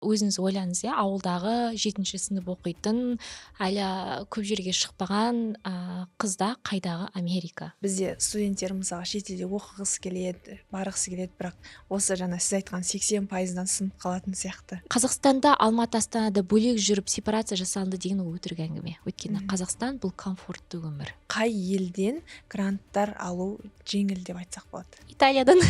Өзіңіз ойланыңыз, иә, ауылдағы жетінші сынып оқитын, әлі көп жерге шықпаған қызда қайдағы Америка? Бізде студенттер, мысалға, шетелде оқығысы келеді, барғысы келеді, бірақ осы жаңа сіз айтқан 80%-дан сынып қалатын сияқты. Қазақстанда, Алматы, Астанада бөлек жүріп, сепарация жасалынды деген ол өтірік әңгіме, өйткені Қазақстан — бұл комфортты өмір. Қай елден гранттар алу жеңіл деп айтсақ болады? Италиядан.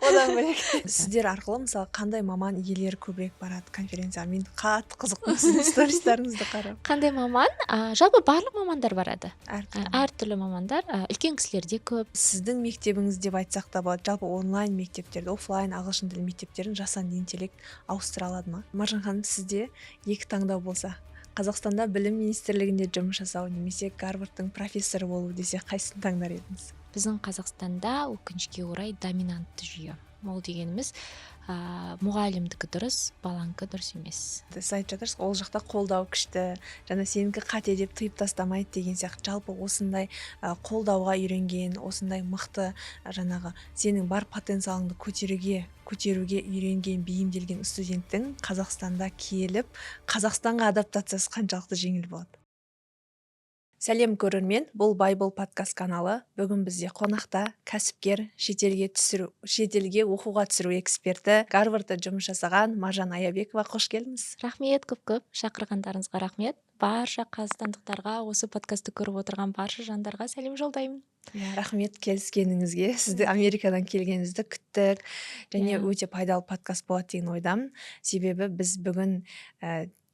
Одан бөлек, сіздер арқылы, мысалы, қандай маман иелері көбірек барады конференцияға? Мен қатты қызықтым сіздің стористарыңызды қарап. Қандай маман? Жалпы барлық мамандар барады. Әртүрлі. Әртүрлі мамандар, үлкен кісілер де көп. Сіздің мектебіңіз деп айтсақ та болады, жалпы онлайн мектептерді, офлайн ағылшын тілі мектептерін жасанды интеллект ауыстыра алады ма? Маржан ханым, сізде екі таңдау болса, Қазақстанда білім министрлігінде жұмыс жасау немесе Гарвардтың профессоры болу десе, қайсысын таңдар едіңіз? Біздің Қазақстанда, өкінішке орай, доминантты жүйе. Ол дегеніміз, мұғалімдікі дұрыс, баланікі дұрыс емес. Сіз айтып жатырсыз, ол жақта қолдау күшті, жаңа сенікі қате деп тыйып тастамайды деген сияқты. Жалпы осындай қолдауға үйренген, осындай мықты, жаңағы сенің бар потенциалыңды көтеруге үйренген, бейімделген студенттің Қазақстанда келіп, Қазақстанға адаптациясы қаншалықты жеңіл болады? Сәлем, көрермен! Бұл Байбол подкаст каналы. Бүгін бізде қонақта кәсіпкер, шетелге түсіру, шетелге оқуға түсіру эксперті, Гарвардта жұмыс жасаған Маржан Аябекова. Қош келдіңіз! Рахмет, көп көп шақырғандарыңызға рахмет. Барша қазақстандықтарға, осы подкастты көріп отырған барша жандарға сәлем жолдаймын. Иә, рахмет келіскеніңізге. Сізді Америкадан келгеніңізді күттік және өте пайдалы подкаст болады деген ойдамын, себебі біз бүгін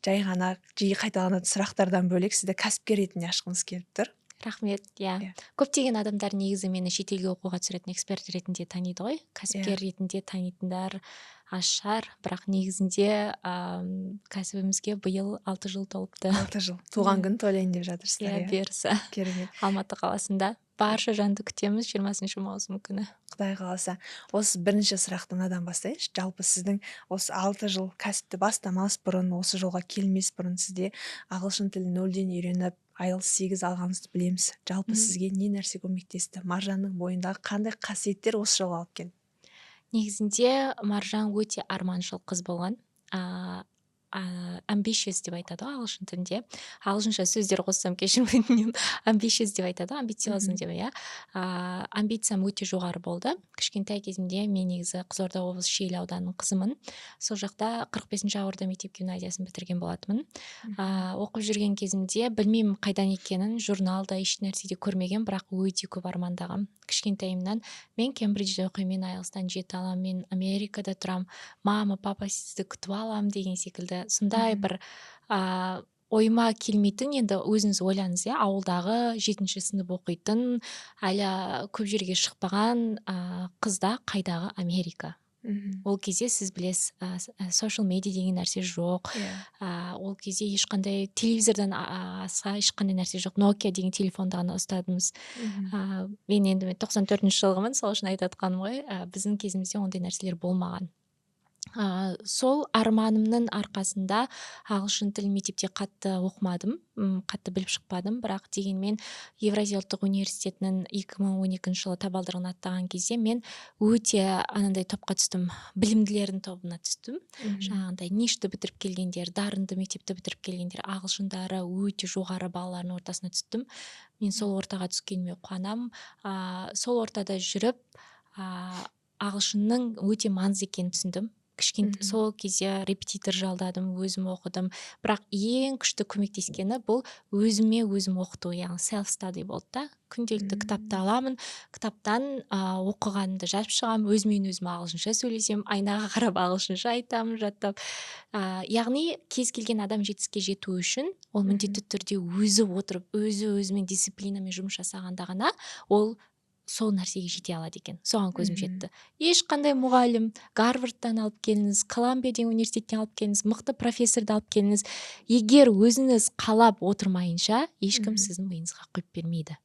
жай ғана жиі қайталанатын сұрақтардан бөлек, сізді кәсіпкер ретінде ашқымыз келіп тұр. Рахмет, иә. Көптеген адамдар негізі мені шетелге оқуға түсіретін эксперт ретінде таниды ғой. Кәсіпкер ретінде танитындар аз шығар, бірақ негізінде кәсібімізге биыл 6 жыл толыпты. 6 жыл, туған күн тойлайын деп жатырсыздар. Иә, бұйырса. Керемет. Алматы қаласында барша жанды күтеміз 20 маусым күні. Құдай қаласа. Осы бірінші сұрақты мынадан бастайыншы. Жалпы сіздің осы 6 жыл кәсіпті бастамас бұрын, осы жолға келмес бұрын сізде ағылшын тілін нөлден үйреніп, IELTS 8 алғаныңызды білеміз. Жалпы сізге не нәрсе көмектесті? Маржанның бойындағы қандай қасиеттер осы жолға алып келді? Негізінде Маржан өте арманшыл қыз болған, ambitious деп айтады ғой ағылшын тілінде. Ағылшынша сөздер қоссам, кешірім өтінемін. Ambitious деп айтады ғой, амбициозный деп, иә. Амбициям өте жоғары болды кішкентай кезімде. Мен негізі Қызылорда облысы, Шиелі ауданының қызымын. Сол жақта 45-ақ орта мектеп гимназиясын бітірген болатынмын. Оқып жүрген кезімде, білмеймін қайдан екенін, журналда, еш нәрседе көрмеген, бірақ өте көп армандағанмын кішкентайымнан: мен Кембриджде оқимын, мен IELTS-тан 7 аламын, мен Америкада тұрамын, мама, папа, сізді күтіп аламын деген секілді. Сондай бір ойыма келмейтін. Енді өзіңіз ойланыңыз, иә, ауылдағы жетінші сынып оқитын, әлі көп жерге шықпаған қызда қайдағы Америка? Ол кезде, сіз білесіз, social media деген нәрсе жоқ. Ол кезде ешқандай телевизордан аса ешқандай нәрсе жоқ, Nokia деген телефонды ғана ұстадымыз. Мен енді, мен 94-жылғымын, сол үшін айтып жатқаным ғой, біздің кезімізде ондай нәрселер болмаған. Сол арманымның арқасында ағылшын тілін мектепте қатты оқымадым, қатты біліп шықпадым, бірақ дегенмен Евразия ұлттық университетінің 2012 жылы табалдырығын аттаған кезде мен өте анандай топқа түстім, білімділердің тобына түстім. Жаңағындай НИШ-ті бітіріп келгендер, дарынды мектепті бітіріп келгендер, ағылшындары өте жоғары балалардың ортасына түстім. Мен сол ортаға түскеніме қуанамын. Сол ортада жүріп, ағылшынның өте маңызды екенін түсіндім. Сол кезде репетитор жалдадым, өзім оқыдым, бірақ ең күшті көмектескені бұл өзіме өзім оқыту, яғни self study болды да. Күнделікті кітапты аламын, кітаптан оқығанымды жазып шығамын, өзімен өзім ағылшынша сөйлесемін, айнаға қарап ағылшынша айтамын жаттап. Яғни кез келген адам жетістікке жету үшін ол міндетті түрде өзі отырып, өзі өзімен дисциплинамен жұмыс жасағанда ғана ол сол нәрсеге жете алады екен. Соған көзім жетті. Ешқандай мұғалім, Гарвардтан алып келіңіз, Колумбия деген университеттен алып келіңіз, мықты профессорды алып келіңіз, егер өзіңіз қалап отырмайынша, ешкім сіздің миыңызға құйып бермейді.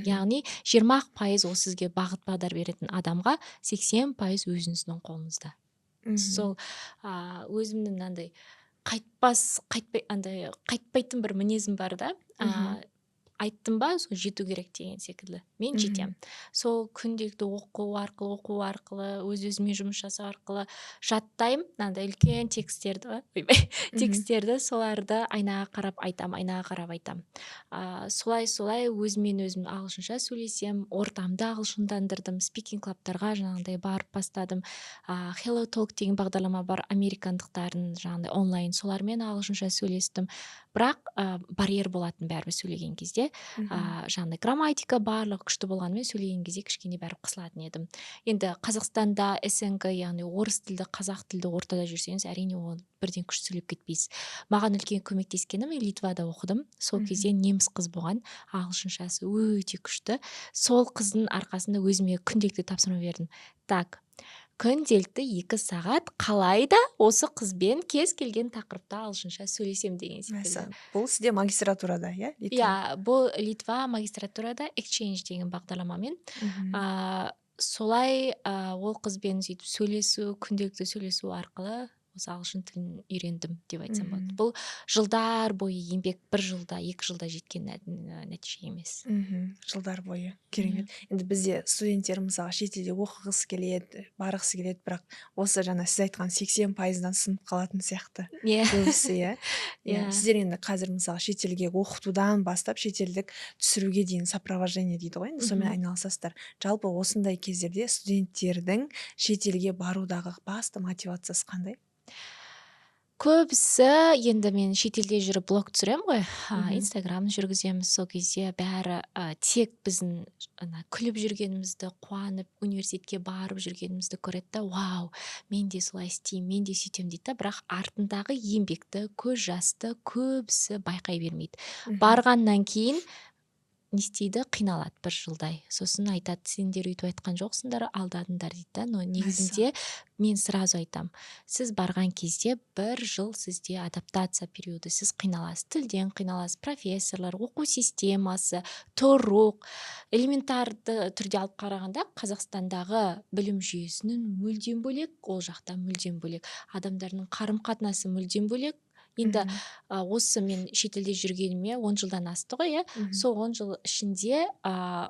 Яғни 20% ол сізге бағыт бағдар беретін адамға, 80% өзіңіздің қолыңызда. Сол өзімнің мынандай қайтпас, қайтпай, андай қайтпайтын бір мінезім бар да. Айттым ба, сол жету керек деген секілді, мен жетемін. Сол күнделікті оқу арқылы, өз өзіме жұмыс жасау арқылы жаттаймын мынандай үлкен тексттерді, ойбай, тексттерді, соларды айнаға қарап айтамын, айнаға қарап айтамын. Солай өзіммен өзім ағылшынша сөйлесемін, ортамды ағылшындандырдым, speaking club тарға жаңағыдай барып бастадым. Hello Talk деген бағдарлама бар американдықтардың, жаңағыдай онлайн, солармен ағылшынша сөйлестім. Бірақ барьер болатын бәрібір сөйлеген кезде. Жаңағыдай грамматика, барлығы күшті болғанымен, сөйлеген кезде кішкене бәрібір қысылатын едім. Енді Қазақстанда СНГ, яғни орыс тілді, қазақ тілді ортада жүрсеңіз, әрине, ол бірден күшті сөйлеп кетпейсіз. Маған үлкен көмектескені, мен Литвада оқыдым сол кезде, неміс қыз болған, ағылшыншасы өте күшті. Сол қыздың арқасында өзіме күнделікті тапсырма бердім: так, күнделікті 2 сағат қалай да осы қызбен кез келген тақырыпта ағылшынша сөйлесемін деген секілді. Мәссаған, бұл сізде магистратурада, иә, Литва? Иә, бұл Литва, магистратурада, exchange деген бағдарламамен. Солай ол қызбен сөйтіп сөйлесу, күнделікті сөйлесу арқылы осы ағылшын тілін үйрендім деп айтсам болады. Бұл жылдар бойы еңбек, бір жылда, 2 жылда жеткен нәтиже емес. Жылдар бойы, керемет. Енді бізде студенттер, мысалға, шетелде оқығысы келеді, барғысы келеді, бірақ осы жаңа сіз айтқан 80%-дан сынып қалатын сияқты көбісі, иә. Иә. Иә. Сіздер енді қазір, мысалы, шетелге оқытудан бастап шетелдік түсіруге дейін, сопровождение дейді ғой енді, сонымен айналысасыздар. Жалпы осындай кездерде студенттердің шетелге барудағы басты мотивациясы қандай? Көбісі енді, мен шетелде жүріп блог түсіремін ғой, инстаграм жүргіземіз. Сол кезде бәрі тек біздің ана күліп жүргенімізді, қуанып университетке барып жүргенімізді көреді да, «Вау, мен де солай істеймін, мен де сөйтемін», — дейді да. Бірақ артындағы еңбекті, көз жасты көбісі байқай бермейді. Барғаннан кейін не істейді? Қиналады бір жылдай, сосын айтады: «Сендер өйтіп айтқан жоқсыңдар, алдадыңдар», — дейді да. Но негізінде мен сразу айтам: сіз барған кезде бір жыл сізде адаптация периоды, сіз қиналасыз, тілден қиналасыз, профессорлар, оқу системасы, тұру. Элементарды түрде алып қарағанда, Қазақстандағы білім жүйесінің мүлдем бөлек, ол жақта мүлдем бөлек, адамдардың қарым қатынасы мүлдем бөлек. Енді осы мен шетелде жүргеніме 10 жылдан асты ғой, иә. Сол 10 жыл ішінде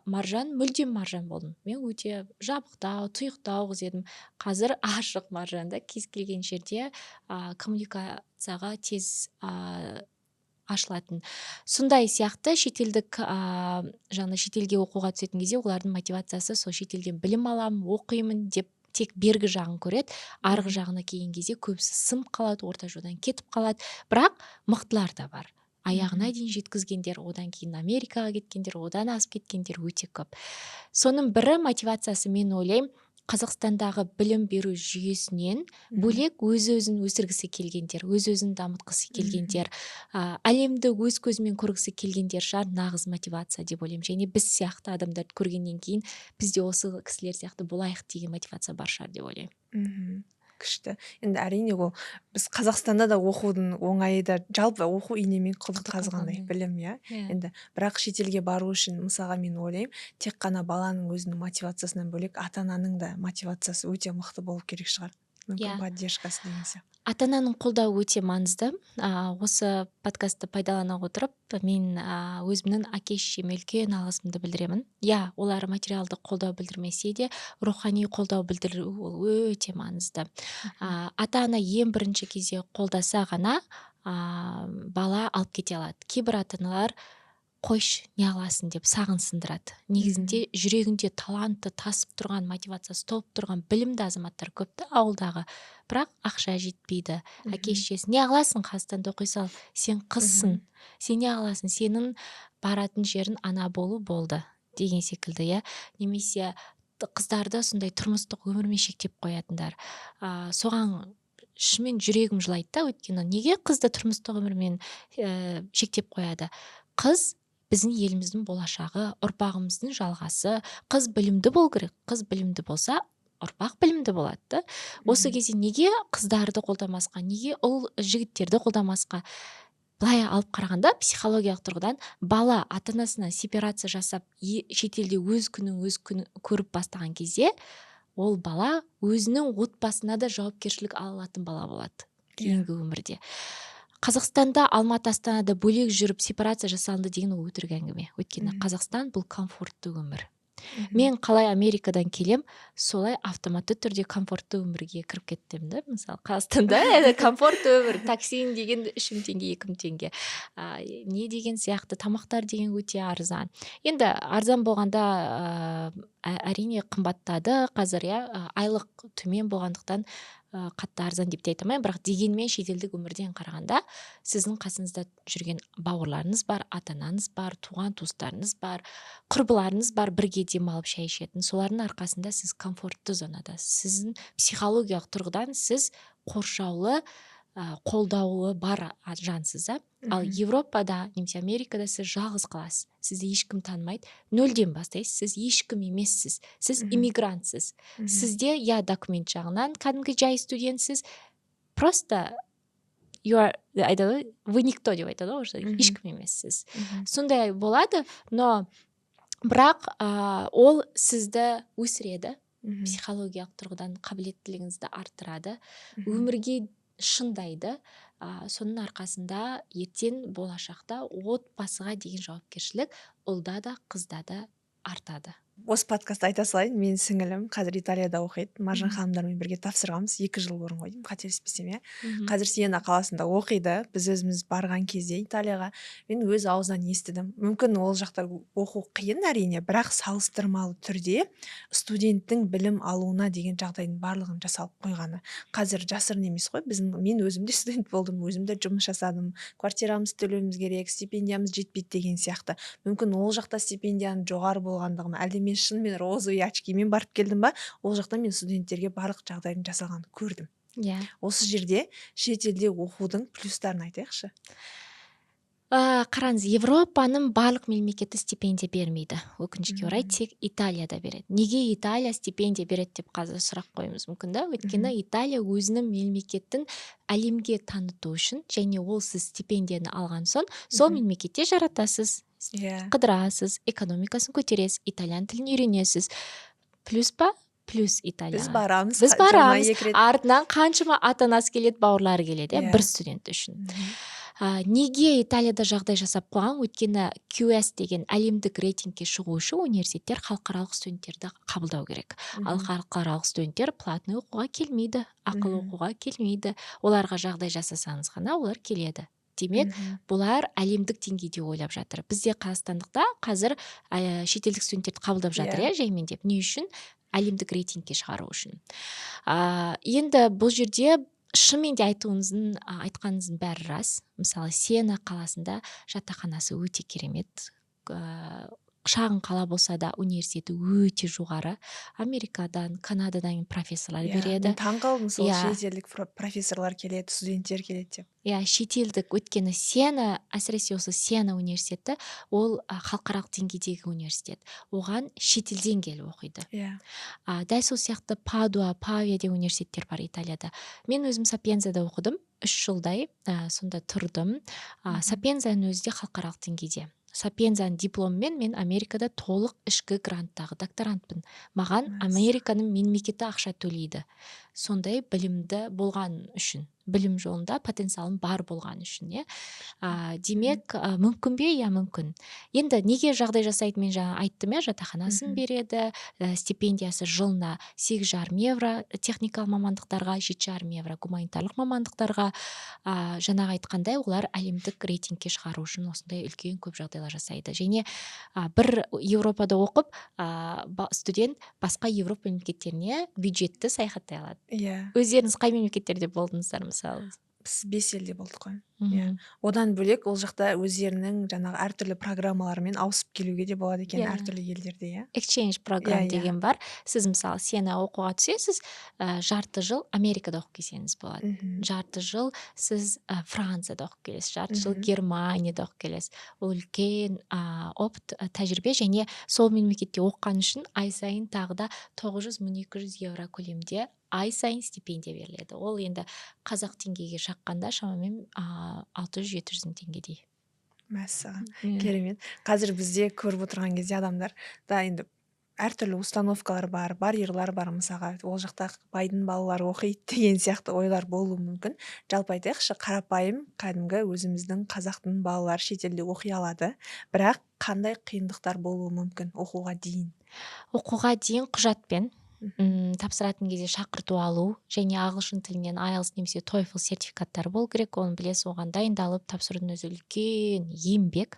Маржан мүлдем Маржан болдым. Мен өте жабықтау, тұйықтау қыз едім. Қазір ашық Маржан да, кез келген жерде коммуникацияға тез ашылатын. Сондай сияқты шетелдік, жаңа шетелге оқуға түсетін кезде олардың мотивациясы сол шетелден білім аламын, оқимын деп тек бергі жағын көреді. Арғы жағына келген кезде көбісі сынып қалады, орта жолдан кетіп қалады. Бірақ мықтылар да бар, аяғына дейін жеткізгендер, одан кейін Америкаға кеткендер, одан асып кеткендер өте көп. Соның бірі мотивациясы, мен ойлаймын, Қазақстандағы білім беру жүйесінен бөлек өз өзін өсіргісі келгендер, өз өзін дамытқысы келгендер, әлемді өз көзімен көргісі келгендер шығар нағыз мотивация деп ойлаймын. Және біз сияқты адамдарды көргеннен кейін, біз де осы кісілер сияқты болайық деген мотивация бар шығар деп ойлаймын. Күшті. Енді, әрине, ол біз Қазақстанда да оқудың оңайы да, жалпы оқу инемен құдық құдық қазғандай қазғандай. білім, иә. Иә. Енді бірақ шетелге бару үшін, мысалға, мен ойлаймын, тек қана баланың өзінің мотивациясынан бөлек ата ананың да мотивациясы өте мықты болу керек шығар, мүмкін, поддержкасы деген сияқты. Ата ананың қолдауы өте маңызды. Осы подкастты пайдалана отырып, мен өзімнің әке шешеме үлкен алғысымды білдіремін. Иә, олар материалдық қолдау білдірмесе де, рухани қолдау білдіру ол өте маңызды. Ата ана ең бірінші кезде қолдаса ғана бала алып кете алады. Кейбір ата аналар «Қойшы, не қыласың» деп сағын сындырады. Негізінде жүрегінде таланты тасып тұрған, мотивациясы толып тұрған білімді азаматтар көп та ауылдағы, бірақ ақша жетпейді. Әке шешесі «Не қыласың, Қазақстанда оқи сал, сен қызсың, сен не қыласың, сенің баратын жерің ана болу болды» деген секілді, иә. Немесе қыздарды сондай тұрмыстық өмірмен шектеп қоятындар. Соған шынымен жүрегім жылайды да. Өйткені неге қызды тұрмыстық өмірмен шектеп қояды? Қыз — біздің еліміздің болашағы, ұрпағымыздың жалғасы. Қыз білімді болу керек. Қыз білімді болса, ұрпақ білімді болады да. Осы кезде неге қыздарды қолдамасқа, неге ұл жігіттерді қолдамасқа? Былай алып қарағанда, психологиялық тұрғыдан бала ата анасынан сепарация жасап, шетелде өз күнін өз күні көріп бастаған кезде, ол бала өзінің отбасына да жауапкершілік ала алатын бала болады кейінгі өмірде. Қазақстанда, Алматы, Астанада бөлек жүріп, сепарация жасалынды деген ол өтірік әңгіме, өйткені Қазақстан — бұл комфортты өмір. Мен қалай Америкадан келем, солай автоматты түрде комфортты өмірге кіріп кеттім да. Мысалы, Қазақстанда это комфортты өмір: таксиң деген 3000 теңге, 2000 теңге, не деген сияқты, тамақтар деген өте арзан. Енді арзан болғанда, әрине, қымбаттады қазір, иә, айлық төмен болғандықтан, қатты арзан деп те айта алмаймын. Бірақ дегенмен шетелдік өмірден қарағанда, сіздің қасыңызда жүрген бауырларыңыз бар, ата анаңыз бар, туған туыстарыңыз бар, құрбыларыңыз бар, бірге демалып, шай ішетін. Солардың арқасында сіз комфортты зонадасыз. Сіздің психологиялық тұрғыдан сіз қоршаулы, қолдаулы бар жансыз да. Ал Европада немесе Америкада сіз жалғыз қаласыз, сізді ешкім танымайды, нөлден бастайсыз, сіз ешкім емессіз, сіз иммигрантсыз. Сізде, иә, документ жағынан кәдімгі жай студентсіз, просто you are, айтады ғой, вы никто деп айтады ғой орысша, ешкім емессіз. Сондай болады. Но бірақ ол сізді өсіреді, психологиялық тұрғыдан қабілеттілігіңізді арттырады, өмірге шыңдайды. Соның арқасында ертең болашақта отбасыға деген жауапкершілік ұлда да, қызда да артады. Осы подкастта айта салайын, менің сіңілім қазір Италияда оқиды. Маржан ханымдармен бірге тапсырғанбыз 2 жыл бұрын ғой деймін, қателеспесем, иә. Қазір Сиена қаласында оқиды. Біз өзіміз барған кезде Италияға, мен өз аузынан естідім. Мүмкін, ол жақта оқу қиын, әрине, бірақ салыстырмалы түрде студенттің білім алуына деген жағдайдың барлығын жасалып қойғаны қазір жасырын емес қой. Біздің, мен өзім де студент болдым, өзім де жұмыс жасадым, квартирамызды төлеуіміз керек, стипендиямыз жетпейді деген сияқты. Мүмкін, ол жақта стипендияның жоғары болғандығы ма, әлде мен шынымен розовый очкимен барып келдім ба, ол жақта мен студенттерге барлық жағдайдың жасалғанын көрдім. Осы жерде шетелде оқудың плюстарын айтайықшы. Қараңыз, Европаның барлық мемлекеті стипендия бермейді, өкінішке орай. Тек Италияда береді. Неге Италия стипендия береді деп қазір сұрақ қоюымыз мүмкін да. Өйткені Италия өзінің мемлекетін әлемге таныту үшін және ол сіз стипендияны алған соң, сол мемлекетте жаратасыз, қыдырасыз, экономикасын көтересіз, итальян тілін үйренесіз. Плюс па, плюс Біз Италияға. барамыз. Біз Жылына барамыз. екі рет. Артынан қаншама ата анасы келеді, бауырлары келеді, иә, бір студент үшін. Неге Италияда жағдай жасап қойған? Өйткені QS деген әлемдік рейтингке шығу үшін университеттер халықаралық студенттерді қабылдау керек. Ал халықаралық студенттер платный оқуға келмейді, ақылы оқуға келмейді. Оларға жағдай жасасаңыз ғана олар келеді. Демек, бұлар әлемдік деңгейде ойлап жатыр. Бізде, қазақстандықта, қазір шетелдік студенттерді қабылдап жатыр, иә, жаймендеп. Не үшін? Әлемдік рейтингке шығару үшін. Енді бұл жерде шынымен де айтқаныңыздың бәрі рас. Мысалы, Сиена қаласында жатақханасы өте керемет. Шағын қала болса да, университеті өте жоғары. Америкадан, Канададан профессорлар Иә, береді. мен таң қалдым сол, шетелдік профессорлар келеді, студенттер келеді деп. Иә, шетелдік. Өйткені Сиена, әсіресе осы Сиена университеті, ол халықаралық деңгейдегі университет. Оған шетелден келіп оқиды. Дәл сол сияқты Падуа, Павия деген университеттер бар Италияда. Мен өзім Сапиензада оқыдым 3 жылдай, сонда тұрдым. Сапиензаның өзі де халықаралық деңгейде. Сапиензаның дипломымен мен Америкада толық ішкі гранттағы докторантпын. Маған Американың мемлекеті ақша төлейді сондай білімді болған үшін, білім жолында потенциалым бар болған үшін, иә. Демек, мүмкін бе? Иә, мүмкін. Енді неге жағдай жасайды, мен жаңа айттым, иә, жатақханасын береді, стипендиясы жылына 8,5 евро техникалық мамандықтарға, 7,5 евро гуманитарлық мамандықтарға. Жаңағы айтқандай, олар әлемдік рейтингке шығару үшін осындай үлкен көп жағдайлар жасайды. Және бір Еуропада оқып, студент басқа Европа мемлекеттеріне бюджетті саяхаттай алады. Өздеріңіз қай мемлекеттерде болдыңыздар, мысалы? Біз бес елде болдық қой, иә. Одан бөлек, ол жақта өздерінің жаңағы әртүрлі программаларымен ауысып келуге де болады екен әртүрлі елдерде, иә. Exchange program Иә, иә. деген бар. Сіз, мысалы, Сиена оқуға түсесіз, жарты жыл Америкада оқып келсеңіз болады, жарты жыл сіз Францияда оқып келесіз, жарты жыл Германияда оқып келесіз. Ол үлкен опыт, тәжірибе. Және сол мемлекетте оқыған үшін ай сайын тағы да 900, 1200 евро көлемінде ай сайын стипендия беріледі. Ол енді қазақ теңгеге шаққанда шамамен 600-700 мың теңгедей. Мәссаған! Иә. Керемет. Қазір бізде көріп отырған кезде адамдар да енді Әртүрлі установкалар бар, барьерлар бар. Мысалға, ол жақта байдың балалары оқиды деген сияқты ойлар болуы мүмкін. Жалпы айтайықшы, қарапайым кәдімгі өзіміздің қазақтың балалары шетелде оқи алады, бірақ қандай қиындықтар болуы мүмкін оқуға дейін? Оқуға дейін құжатпен тапсыратын кезде шақырту алу және ағылшын тілінен IELTS немесе TOEFL сертификаттары болу керек. Оны білесіз, оған дайындалып тапсырудың өзі үлкен еңбек.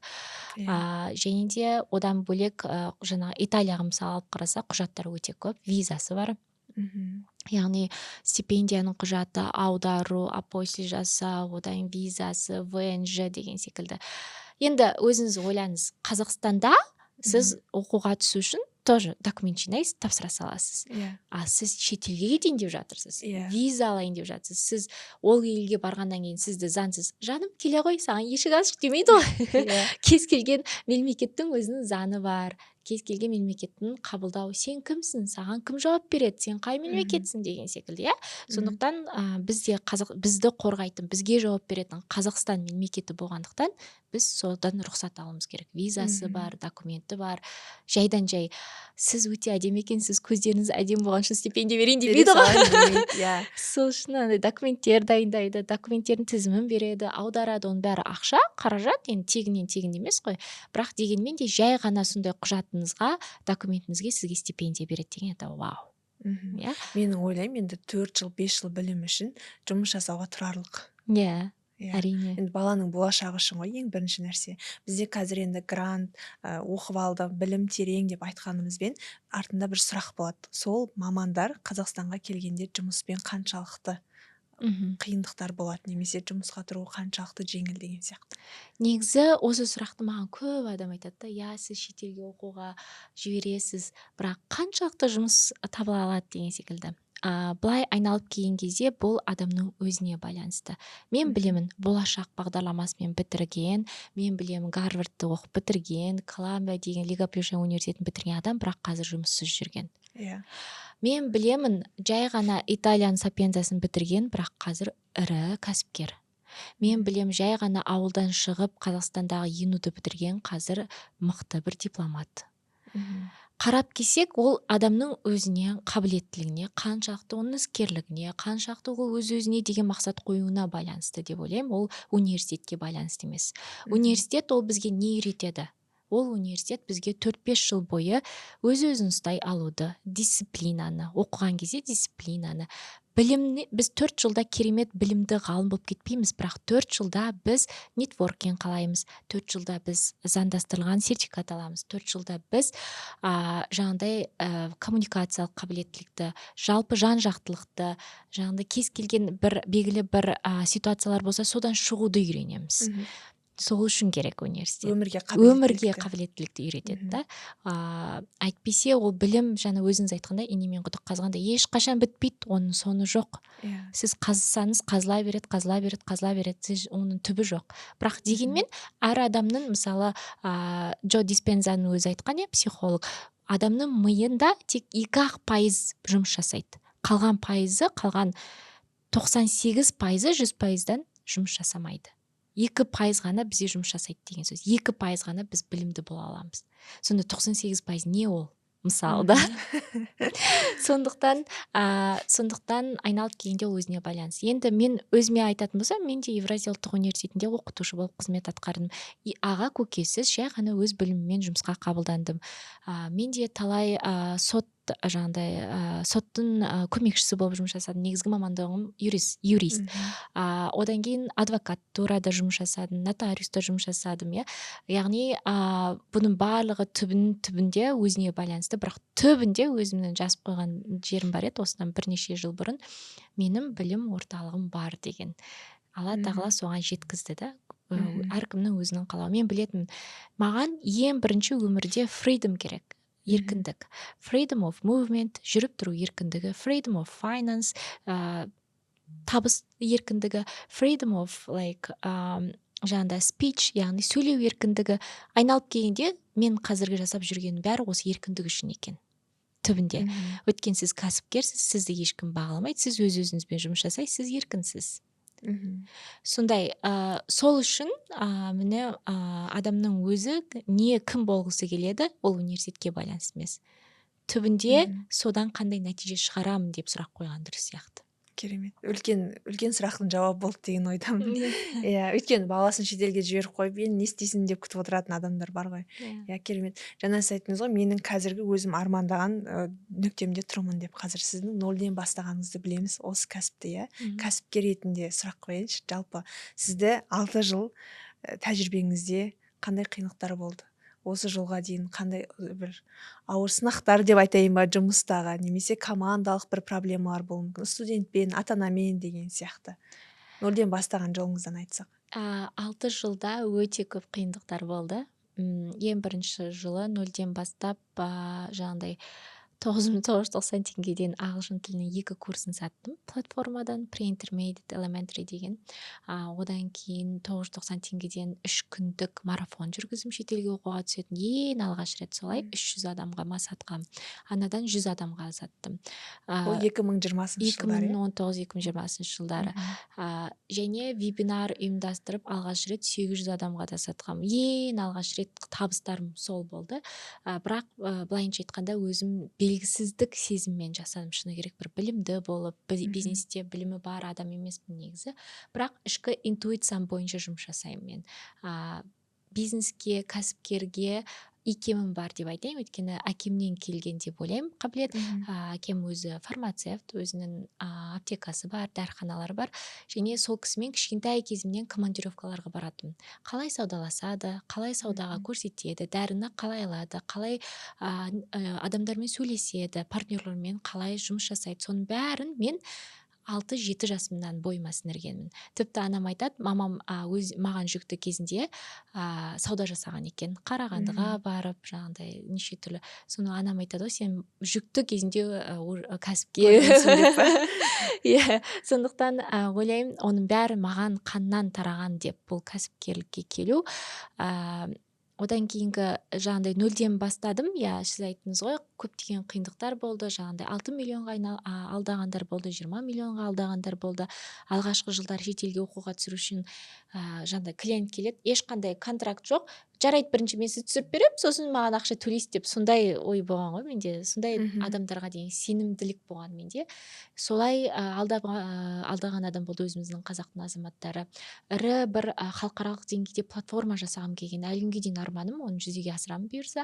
Және де одан бөлек, жаңағы Италияға, мысалы, алып қарасақ, құжаттар өте көп, визасы бар. Яғни стипендияның құжаты, аудару, апостиль жасау, одан визасы, ВНЖ деген секілді. Енді өзіңіз ойлаңыз, Қазақстанда сіз оқуға түсу үшін тоже документ жинайсыз, тапсыра саласыз. А сіз шетелге кетейін деп жатырсыз, виза алайын деп жатырсыз. Сіз ол елге барғаннан кейін сізді заңсыз «Жаным, келе ғой, саған есік ашық» демейді ғой. Кез келген мемлекеттің өзінің заңы бар, кез келген мемлекеттің қабылдау: сен кімсің, саған кім жауап береді, сен қай мемлекетсің деген секілді, иә. Сондықтан бізде қазақ, бізді қорғайтын, бізге жауап беретін Қазақстан мемлекеті болғандықтан, біз содан рұқсат алуымыз керек. Визасы бар, документі бар. Жайдан жай «Сіз өте әдемі екенсіз, көздеріңіз әдемі болған үшін стипендия берейін» Бере демейді ғой. салайын демейді, иә. Сол үшін андай документтер дайындайды, документтердің тізімін береді, аударады. Оның бәрі ақша, қаражат. Енді тегіннен тегін емес қой, бірақ дегенмен де жай ғана сондай құжатыңызға, документіңізге сізге стипендия береді деген — это вау. Иә. Мен ойлаймын, енді 4 жыл, 5 жыл білім үшін жұмыс жасауға тұрарлық. Иә, әрине. Енді баланың болашағы үшін ғой ең бірінші нәрсе. Бізде қазір енді грант, оқып алды, білім терең деп айтқанымызбен, артында бір сұрақ болады: сол мамандар Қазақстанға келгенде жұмыспен қаншалықты қиындықтар болады немесе жұмысқа тұру қаншалықты жеңіл деген сияқты. Негізі осы сұрақты маған көп адам айтады да: «Иә, сіз шетелге оқуға жібересіз, бірақ қаншалықты жұмыс таба алады?» деген секілді. Былай айналып келген кезде, бұл адамның өзіне байланысты. Мен білемін, Болашақ бағдарламасымен бітірген, мен білемін, Гарвардты оқып бітірген, Колумбия деген Лига Плюща университетін бітірген адам, бірақ қазір жұмыссыз жүрген. Мен білемін, жай ғана Италияның Сапиенцасын бітірген, бірақ қазір ірі кәсіпкер. Мен білем, жай ғана ауылдан шығып, Қазақстандағы ЕНУ-ды бітірген, қазір мықты бір дипломат. Қарап келсек, ол адамның өзіне қабілеттілігіне, қаншалықты оның іскерлігіне, қаншалықты ол өз өзіне деген мақсат қоюына байланысты деп ойлаймын. Ол университетке байланысты емес. Университет ол бізге не үйретеді? Ол университет бізге 4-5 жыл бойы өз өзін ұстай алуды, дисциплинаны, оқыған кезде дисциплинаны, білімні. Біз 4 жылда керемет білімді ғалым болып кетпейміз, бірақ 4 жылда біз нетворкинг қалаймыз, 4 жылда біз заңдастырылған сертификат аламыз, 4 жылда біз жаңағыдай коммуникациялық қабілеттілікті, жалпы жан жақтылықты, жаңағыдай кез келген бір белгілі бір ситуациялар болса, содан шығуды үйренеміз. Сол үшін керек университет. Өмірге Өмірге қабілеттілікті. қабілеттілікті үйретеді да. Әйтпесе ол білім, жаңа өзіңіз айтқандай, инемен құдық қазғандай ешқашан бітпейді, оның соңы жоқ. Сіз қазсаңыз, қазыла береді, қазыла береді, қазыла береді, сіз оның түбі жоқ. Бірақ дегенмен әр адамның, мысалы, Джо Диспензаның өзі айтқан, иә, психолог, адамның миында тек 2-ақ пайыз жұмыс жасайды, қалған пайызы, қалған 98 пайызы 100 пайыздан жұмыс жасамайды. 2% ғана бізде жұмыс жасайды деген сөз. 2% ғана біз білімді бола аламыз. Сонда 98% не ол, мысалы, да? Сондықтан айналып келгенде ол өзіне байланысты. Енді мен өзіме айтатын болсам, мен де Евразия ұлттық университетінде оқытушы болып қызмет атқардым. И аға көкесіз жай ғана өз біліміммен жұмысқа қабылдандым. Мен де талай сот, жаңағыдай, соттың көмекшісі болып жұмыс жасадым. Негізгі мамандығым юрист. Одан кейін адвокатурада жұмыс жасадым, нотариуста жұмыс жасадым, иә. Яғни бұның барлығы түбінде өзіне байланысты. Бірақ түбінде өзімнің жазып қойған жерім бар еді осыдан бірнеше жыл бұрын: менің білім орталығым бар деген. Алла тағала соған жеткізді да. Әркімнің өзінің қалауы. Мен білетінмін, маған ең бірінші өмірде freedom керек, еркіндік, freedom of movement, жүріп тұру еркіндігі, freedom of finance, табыс еркіндігі, freedom of like жаңағыдай speech, яғни сөйлеу еркіндігі. Айналып келгенде, мен қазіргі жасап жүргенім бәрі осы еркіндік үшін екен түбінде. Өйткені сіз кәсіпкерсіз, сізді ешкім бағаламайды, сіз өз өзіңізбен жұмыс жасайсыз, сіз еркінсіз. Сондай, сол үшін, міне, адамның өзі не, кім болғысы келеді, ол университетке байланысты емес. Түбінде содан қандай нәтиже шығарамын деп сұрақ қойған дұрыс сияқты. Керемет, үлкен үлкен сұрақтың жауабы болды деген ойдамын, иә. Өйткені баласын шетелге жіберіп қойып, енді не істейсің деп күтіп отыратын адамдар бар ғой. Иә, керемет. Жаңа сіз айттыңыз ғой, менің қазіргі өзім армандаған нүктемде тұрмын деп. Қазір сіздің нөлден бастағаныңызды білеміз осы кәсіпті, иә. Кәсіпкер ретінде сұрақ қояйыншы: жалпы сізді 6 жыл тәжірибеңізде қандай қиындықтар болды? Осы жылға дейін қандай бір ауыр сынақтар деп айтайын ба, жұмыстағы немесе командалық бір проблемалар болуы мүмкін, студентпен, ата анамен деген сияқты, нөлден бастаған жолыңыздан айтсақ. 6 жылда өте көп қиындықтар болды. Ең бірінші жылы нөлден бастап, жаңағыдай 9990 теңгеден ағылшын тілінің екі курсын саттым платформадан, pre-intermediate, elementary деген. Одан кейін 990 теңгеден 3 күндік марафон жүргіздім, шетелге оқуға түсетін, ең алғаш рет солай 300 адамға ма сатқам, анадан 100 адамға саттым. Ол 2020 екі жылдары, мың иә? 19, 2020 жылдары. Және вебинар ұйымдастырып, алғаш рет 800 адамға да сатқам. Ең алғаш рет табыстарым сол болды. Бірақ былайынша айтқанда, өзім белгісіздік сезіммен жасадым, шыны керек. Бір білімді болып, бизнесте білімі бар адам емеспін негізі, бірақ ішкі интуициям бойынша жұмыс жасаймын мен. Бизнеске, кәсіпкерге икемім бар деп айтайын, өйткені әкемнен келген деп ойлаймын қабілет. Әкем өзі фармацевт, өзінің аптекасы бар, дәріханалары бар және сол кісімен кішкентай кезімнен командировкаларға баратынмын. Қалай саудаласады, қалай саудаға көрсетеді, дәріні қалай алады, қалай адамдармен сөйлеседі, партнерлармен қалай жұмыс жасайды, соның бәрін мен 6-7 жасымнан бойыма сіңіргенмін. Тіпті анам айтады, мамам өз маған жүкті кезінде сауда жасаған екен, Қарағандыға барып, жаңағыдай неше түрлі. Соны анам айтады ғой: «Сен жүкті кезінде кәсіпке». Көргенсің деп па? Иә, сондықтан ойлаймын, оның бәрі маған қаннан тараған деп, бұл кәсіпкерлікке келу. Одан кейінгі жаңағыдай нөлден бастадым, иә. Сіз айттыңыз ғой, көптеген қиындықтар болды. Жаңағыдай 6 миллионға алдағандар болды, 20 миллионға алдағандар болды. Алғашқы жылдары шетелге оқуға түсіру үшін жаңағыдай клиент келеді, ешқандай контракт жоқ. «Жарайды, бірінші мен сізді түсіріп беремін, сосын маған ақша төлейсіз» деп, сондай ой болған ғой менде. Сондай адамдарға деген сенімділік болған менде. Солай алдаған адам болды, өзіміздің қазақтың азаматтары. Ірі бір халықаралық деңгейде платформа жасағым келген, әлі күнге дейін арманым, оны жүзеге асырамын, бұйырса.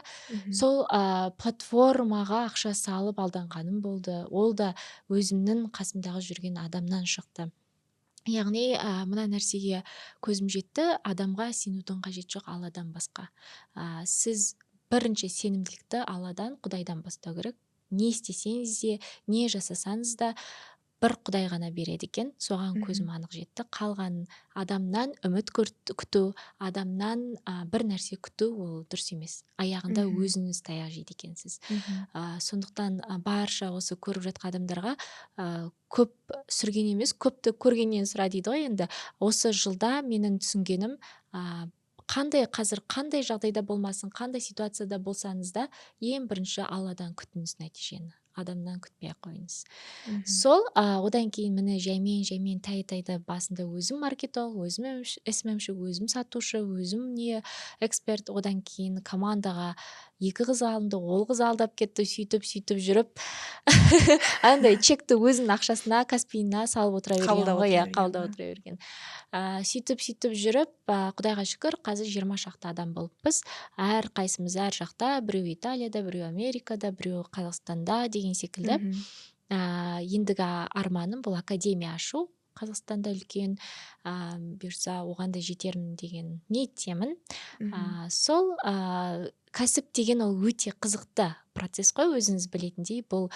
Сол платформаға ақша салып алданғаным болды. Ол да өзімнің қасымдағы жүрген адамнан шықты. Яғни мына нәрсеге көзім жетті: адамға сенудің қажеті жоқ, Алладан басқа. Сіз бірінші сенімділікті Алладан, Құдайдан бастау керек. Не істесеңіз де, не жасасаңыз да, бір Құдай ғана береді екен, соған көзім анық жетті. Қалған адамнан үміт күту, адамнан бір нәрсе күту, ол дұрыс емес. Аяғында өзіңіз таяқ жейді екенсіз. Сондықтан барша осы көріп жатқан адамдарға, көп сүрген емес, көпті көргеннен сұра дейді ғой. Енді осы жылда менің түсінгенім, қандай қазір, қандай жағдайда болмасын, қандай ситуацияда болсаңыз да, ең бірінші Алладан күтіңіз нәтижені, адамнан күтпей ақ қойыңыз. Сол одан кейін, міне, жаймен жаймен тай тайды басында өзім маркетолог, өзім СММші, өзім сатушы, өзім не эксперт. Одан кейін командаға екі қыз алынды, ол қыз алдап кетті. Сөйтіп сөйтіп жүріп, андай чекті өзінің ақшасына, Каспиына салып отыра берген Қабылдап ғой, иә. отыра берген, Қабылдап ба? отыра берген. Сөйтіп сөйтіп жүріп, Құдайға шүкір, қазір 20 шақты адам болыппыз. Әрқайсымыз әр жақта: біреу Италияда, біреу Америкада, біреу Қазақстанда деген секілді. Ендігі арманым — бұл академия ашу Қазақстанда үлкен. Бұйырса, оған да жетермін деген ниеттемін. Сол кәсіп деген ол өте қызықты процесс қой, өзіңіз білетіндей. Бұл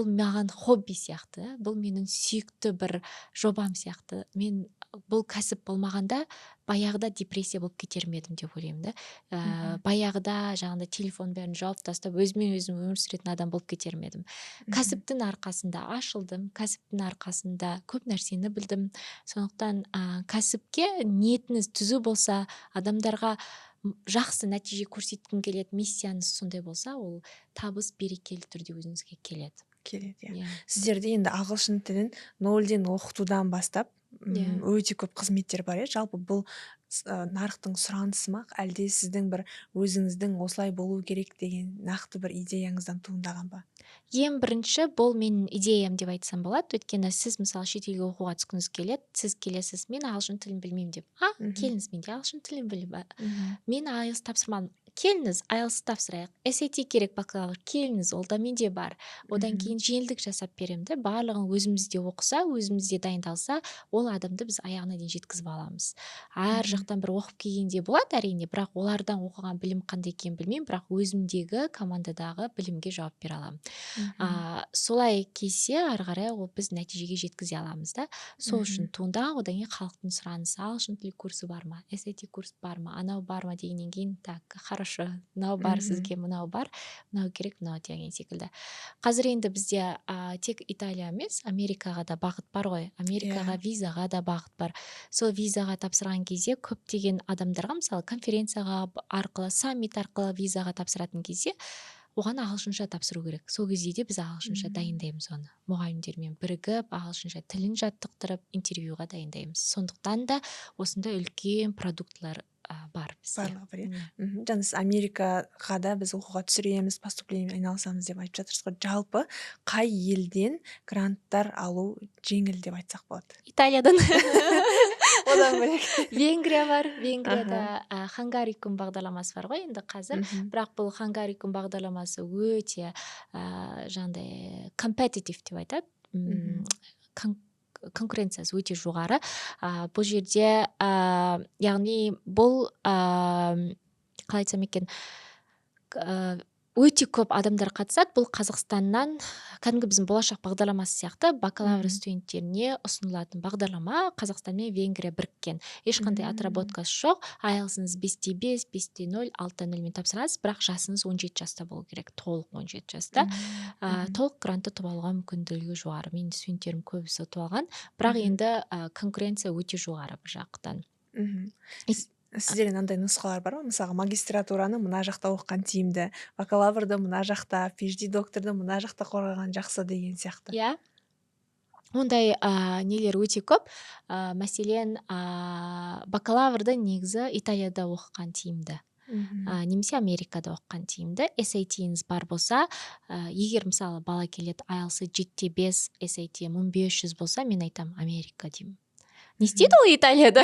маған хобби сияқты, бұл менің сүйікті бір жобам сияқты. Мен бұл кәсіп болмағанда, баяғыда депрессия болып кетер ме едім деп ойлаймын да. Баяғыда жаңағыдай телефон бәрін жауып тастап, өзімен өзім өмір сүретін адам болып кетер ме едім. Кәсіптің арқасында ашылдым, кәсіптің арқасында көп нәрсені білдім. Сондықтан кәсіпке ниетіңіз түзу болса, адамдарға жақсы нәтиже көрсеткім келеді, миссияңыз сондай болса, ол табыс берекелі түрде өзіңізге келеді. Келеді, иә. Иә. Сіздерде енді ағылшын тілін нөлден оқытудан бастап өте көп қызметтер бар, иә. Жалпы бұл Нарықтың сұранысы ма, әлде сіздің бір өзіңіздің осылай болу керек деген нақты бір идеяңыздан туындаған ба? Ең бірінші бұл менің идеям деп айтсам болады, өйткені сіз, мысалы, шетелге оқуға түскіңіз келеді, сіз келесіз: «Мен ағылшын тілін білмеймін», – деп. А келіңіз, мен де ағылшын тілін білемін. «Мен IELTS тапсырмадым». Келіңіз, IELTS тапсырайық. SAT керек, бакалавр, келіңіз, ол да менде бар. Одан кейін жеңілдік жасап беремін да. Барлығын өзімізде оқыса, өзімізде дайындалса, ол адамды біз аяғына дейін жеткізіп аламыз. Әр жақтан бір оқып келгенде болады, әрине, бірақ олардан оқыған білім қандай екенін білмеймін, бірақ өзімдегі командадағы білімге жауап бере аламын. Солай келсе, ары қарай ол біз нәтижеге жеткізе аламыз да. Сол үшін туындаған. Одан кейін халықтың сұранысы: ағылшын тілі курсы бар ма, SAT курс бар ма, анау бар ма дегеннен кейін, так, хорошо, мынау бар, сізге мынау бар, мынау керек, мынау деген секілді. Қазір енді бізде тек Италия емес, Америкаға да бағыт бар ғой, Америкаға визаға да бағыт бар. Сол визаға тапсырған кезде көптеген адамдарға, мысалы, конференцияға арқылы, саммит арқылы визаға тапсыратын кезде оған ағылшынша тапсыру керек. Сол кезде де біз ағылшынша дайындаймыз оны, мұғалімдермен бірігіп, ағылшынша тілін жаттықтырып, интервьюға дайындаймыз. Сондықтан да осындай үлкен продуктылар бар бізде. Барлығы бар, иә. Иә. Жаңа сіз Америкаға да біз оқуға түсіреміз, поступление мен айналысамыз деп айтып жатырсыз ғой. Жалпы қай елден гранттар алу жеңіл деп айтсақ болады? Италиядан. Одан бөлек? Венгрия бар. Венгрияда Хунгарикум бағдарламасы бар ғой енді қазір. Бірақ бұл Хунгарикум бағдарламасы өте жаңағыдай competitive деп айтады. Конкуренциясы өте жоғары. Бұл жерде яғни бұл қалай айтсам екен, өте көп адамдар қатысады. Бұл Қазақстаннан кәдімгі біздің «Болашақ» бағдарламасы сияқты бакалавр студенттеріне ұсынылатын бағдарлама. Қазақстан мен Венгрия біріккен, ешқандай отработкасы жоқ. IELTS-ыңыз 5,5, 5,0, 6,0-мен тапсырасыз, бірақ жасыңыз 17 жаста болу керек, толық 17 жаста. Толық грантты ұтып алуға мүмкіндігі жоғары. Менің студенттерім көбісі ұтып алған, бірақ енді конкуренция өте жоғары бір жақтан. Сіздерде мынандай нұсқалар бар ма, мысалға, магистратураны мына жақта оқыған тиімді, бакалаврды мына жақта, PhD докторды мына жақта қорғаған жақсы деген сияқты? Иә, ондай нелер өте көп. Мәселен, бакалаврды негізі Италияда оқыған тиімді немесе Америкада оқыған тиімді, SAT-іңіз бар болса. Егер, мысалы, бала келеді, IELTS 7,5, SAT 1500 болса, мен айтамын: «Америка», – деймін. Не істейді ол Италияда?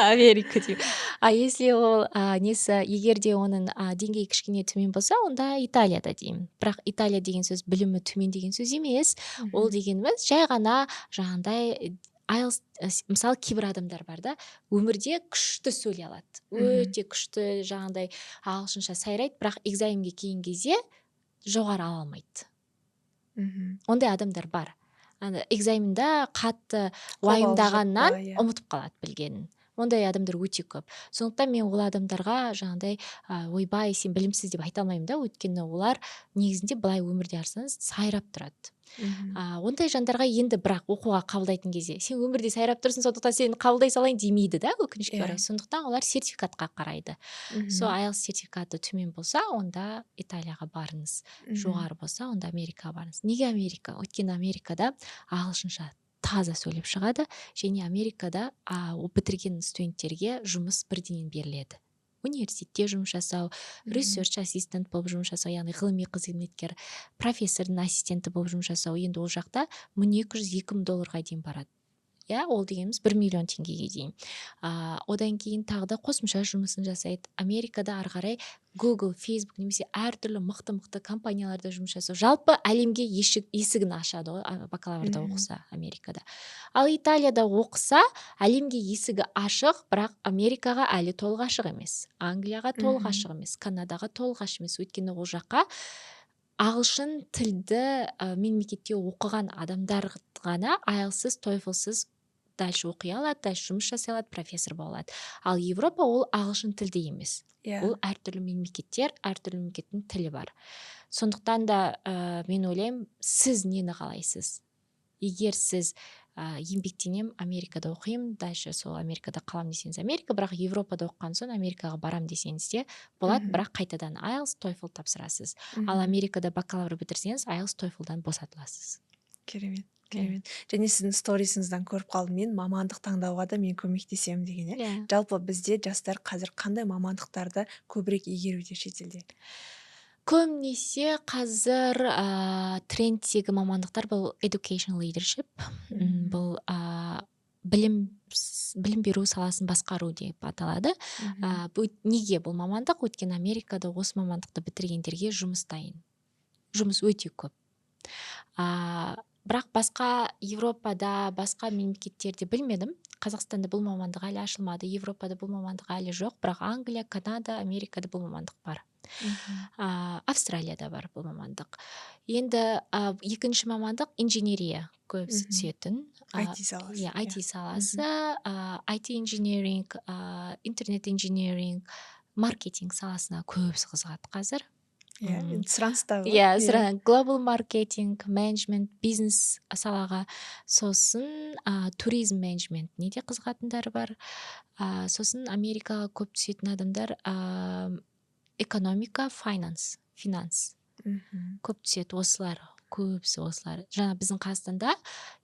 Америка деймін. А если ол несі, егер де оның деңгейі кішкене төмен болса, онда Италияда деймін. Бірақ Италия деген сөз білімі төмен деген сөз емес. Ол дегеніміз жай ғана жаңағындай IELTS. Мысалы, кейбір адамдар бар да, өмірде күшті сөйлей алады, өте күшті жаңағындай ағылшынша сайрайды, бірақ экзаменге келген кезде жоғары ала алмайды. Ондай адамдар бар. Ана экзаменда қатты уайымдағаннан ұмытып қалады білгенін. Ондай адамдар өте көп. Сондықтан мен ол адамдарға жаңағыдай «Ойбай, сен білімсіз» деп айта алмаймын да, өйткені олар негізінде былай өмірде қарасаңыз, сайрап тұрады. Ондай жандарға енді бірақ оқуға қабылдайтын кезде «Сен өмірде сайрап тұрсың, сондықтан сені қабылдай салайын» демейді да, өкінішке орай. Сондықтан олар сертификатқа қарайды. Сол IELTS сертификаты төмен болса, онда Италияға барыңыз, жоғары болса, онда Америкаға барыңыз. Неге Америка? Өйткені Америкада ағылшынша таза сөйлеп шығады және Америкада бітірген студенттерге жұмыс бірденен беріледі, университетте жұмыс жасау, research assistant болып жұмыс жасау, яғни ғылыми қызметкер, профессордың ассистенті болып жұмыс жасау. Енді ол жақта 1200, 2000 долларға дейін барады, иә, ол дегеніміз 1 миллион теңгеге дейін. Одан кейін тағы да қосымша жұмысын жасайды Америкада. Ары қарай Google, Facebook немесе әртүрлі мықты мықты компанияларда жұмыс жасау, жалпы әлемге есігін ашады ғой бакалаврда оқыса Америкада. Ал Италияда оқыса, әлемге есігі ашық, бірақ Америкаға әлі толық ашық емес, Англияға толық ашық емес, Канадаға толық ашық емес, өйткені ол жаққа ағылшын тілді мемлекетте оқыған адамдар ғана IELTS-сыз, TOEFL-сыз дальше оқи алады, дальше жұмыс жасай алады, профессор бола алады. Ал Европа ол ағылшын тілді емес. Ол әртүрлі мемлекеттер, әртүрлі мемлекеттің тілі бар. Сондықтан да мен ойлаймын, сіз нені қалайсыз? Егер сіз еңбектенемін, Америкада оқимын, дальше сол Америкада қаламын десеңіз, Америка. Бірақ Европада оқыған соң Америкаға барам десеңіз де болады, бірақ қайтадан IELTS, TOEFL тапсырасыз. Ал Америкада бакалавр бітірсеңіз, IELTS, TOEFL-дан босатыласыз. Керемет. Керемет. Және сіздің сторисіңізден көріп қалдым мен, мамандық таңдауға да мен көмектесемін деген, иә? Иә. Жалпы бізде жастар қазір қандай мамандықтарды көбірек игеруде шетелде? Көбінесе қазір трендтегі мамандықтар бұл education leadership, бұл білім беру саласын басқару деп аталады. Неге бұл мамандық? Өйткені Америкада осы мамандықты бітіргендерге жұмыс дайын, жұмыс өте көп. Бірақ басқа Европада, басқа мемлекеттерде білмедім, Қазақстанда бұл мамандық әлі ашылмады, Европада бұл мамандық әлі жоқ, бірақ Англия, Канада, Америкада бұл мамандық бар. Австралияда бар бұл мамандық. Енді екінші мамандық инженерия көбісі түсетін. IT саласы. Иә, IT саласы, IT engineering, интернет engineering, маркетинг саласына көбісі қызығады қазір. Иә, енді сұраныста ғой. Иә, global маркетинг, менеджмент, бизнес салаға, сосын туризм менеджментіне де қызығатындар бар. Сосын Америкаға көп түсетін адамдар экономика, finance, финанс көп түседі осылар, көбісі осылар. Жаңа біздің Қазақстанда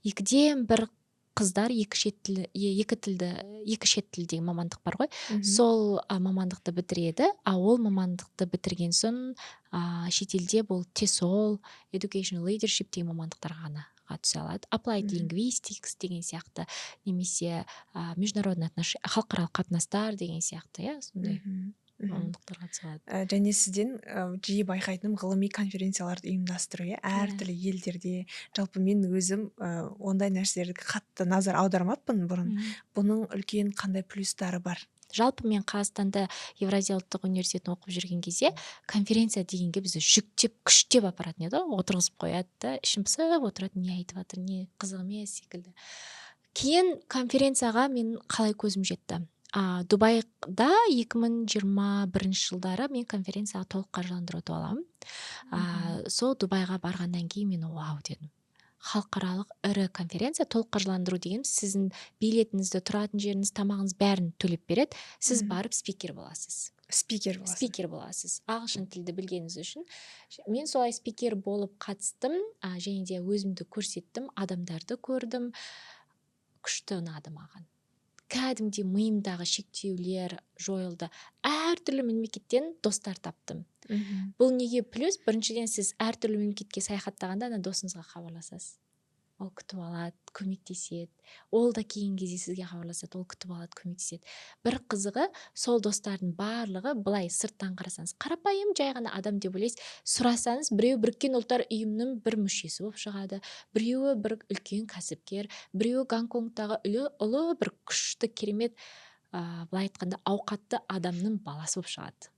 екіден бір қыздар екі шет тілі, екі тілді, екі шет тіл деген мамандық бар ғой. Сол мамандықты бітіреді, а ол мамандықты бітірген соң шетелде бұл TESOL, education leadership деген мамандықтарға ғана түсе алады. Applied linguistics деген сияқты, немесе международный отношения, халықаралық қатынастар деген сияқты, иә, сондай мхм мхм мамандықтарға түсе алады. Және сізден жиі байқайтыным ғылыми конференцияларды ұйымдастыру, иә, әртүрлі елдерде. Жалпы мен өзім ондай нәрселерге қатты назар аудармаппын бұрын. Бұның үлкен қандай плюстары бар? Жалпы мен Қазақстанда Евразия ұлттық университетін оқып жүрген кезде конференция дегенге бізді жүктеп, күштеп апаратын еді ғой, отырғызып қояды да, ішім пысып отыратын, не айтып жатыр, не қызық емес секілді. Кейін конференцияға мен қалай көзім жетті? Дубайда 2021 жылдары мен конференцияға толық қаржыландыру ұтып аламын. Сол Дубайға барғаннан кейін мен «вау» дедім. Халықаралық ірі конференция, толық қаржыландыру деген сіздің билетіңізді, тұратын жеріңіз, тамағыңыз, бәрін төлеп береді, сіз барып спикер боласыз. Спикер боласыз. Спикер боласыз, ағылшын тілді білгеніңіз үшін. Мен солай спикер болып қатыстым, және де өзімді көрсеттім, адамдарды көрдім, күшті ұнады маған. Кәдімгідей миымдағы шектеулер жойылды, әртүрлі мемлекеттен достар таптым. Бұл неге плюс? Біріншіден, сіз әртүрлі мемлекетке саяхаттағанда ана досыңызға хабарласасыз, ол күтіп алады, көмектеседі. Ол да келген кезде сізге хабарласады, ол күтіп алады, көмектеседі. Бір қызығы, сол достардың барлығы былай сырттан қарасаңыз қарапайым, жай ғана адам деп ойлайсыз, сұрасаңыз, біреу Біріккен Ұлттар Ұйымының бір мүшесі болып шығады, біреуі бір үлкен кәсіпкер, біреуі Гонконгтағы ұлы бір күшті, керемет, былай айтқанда, ауқатты адамның баласы болып шығады.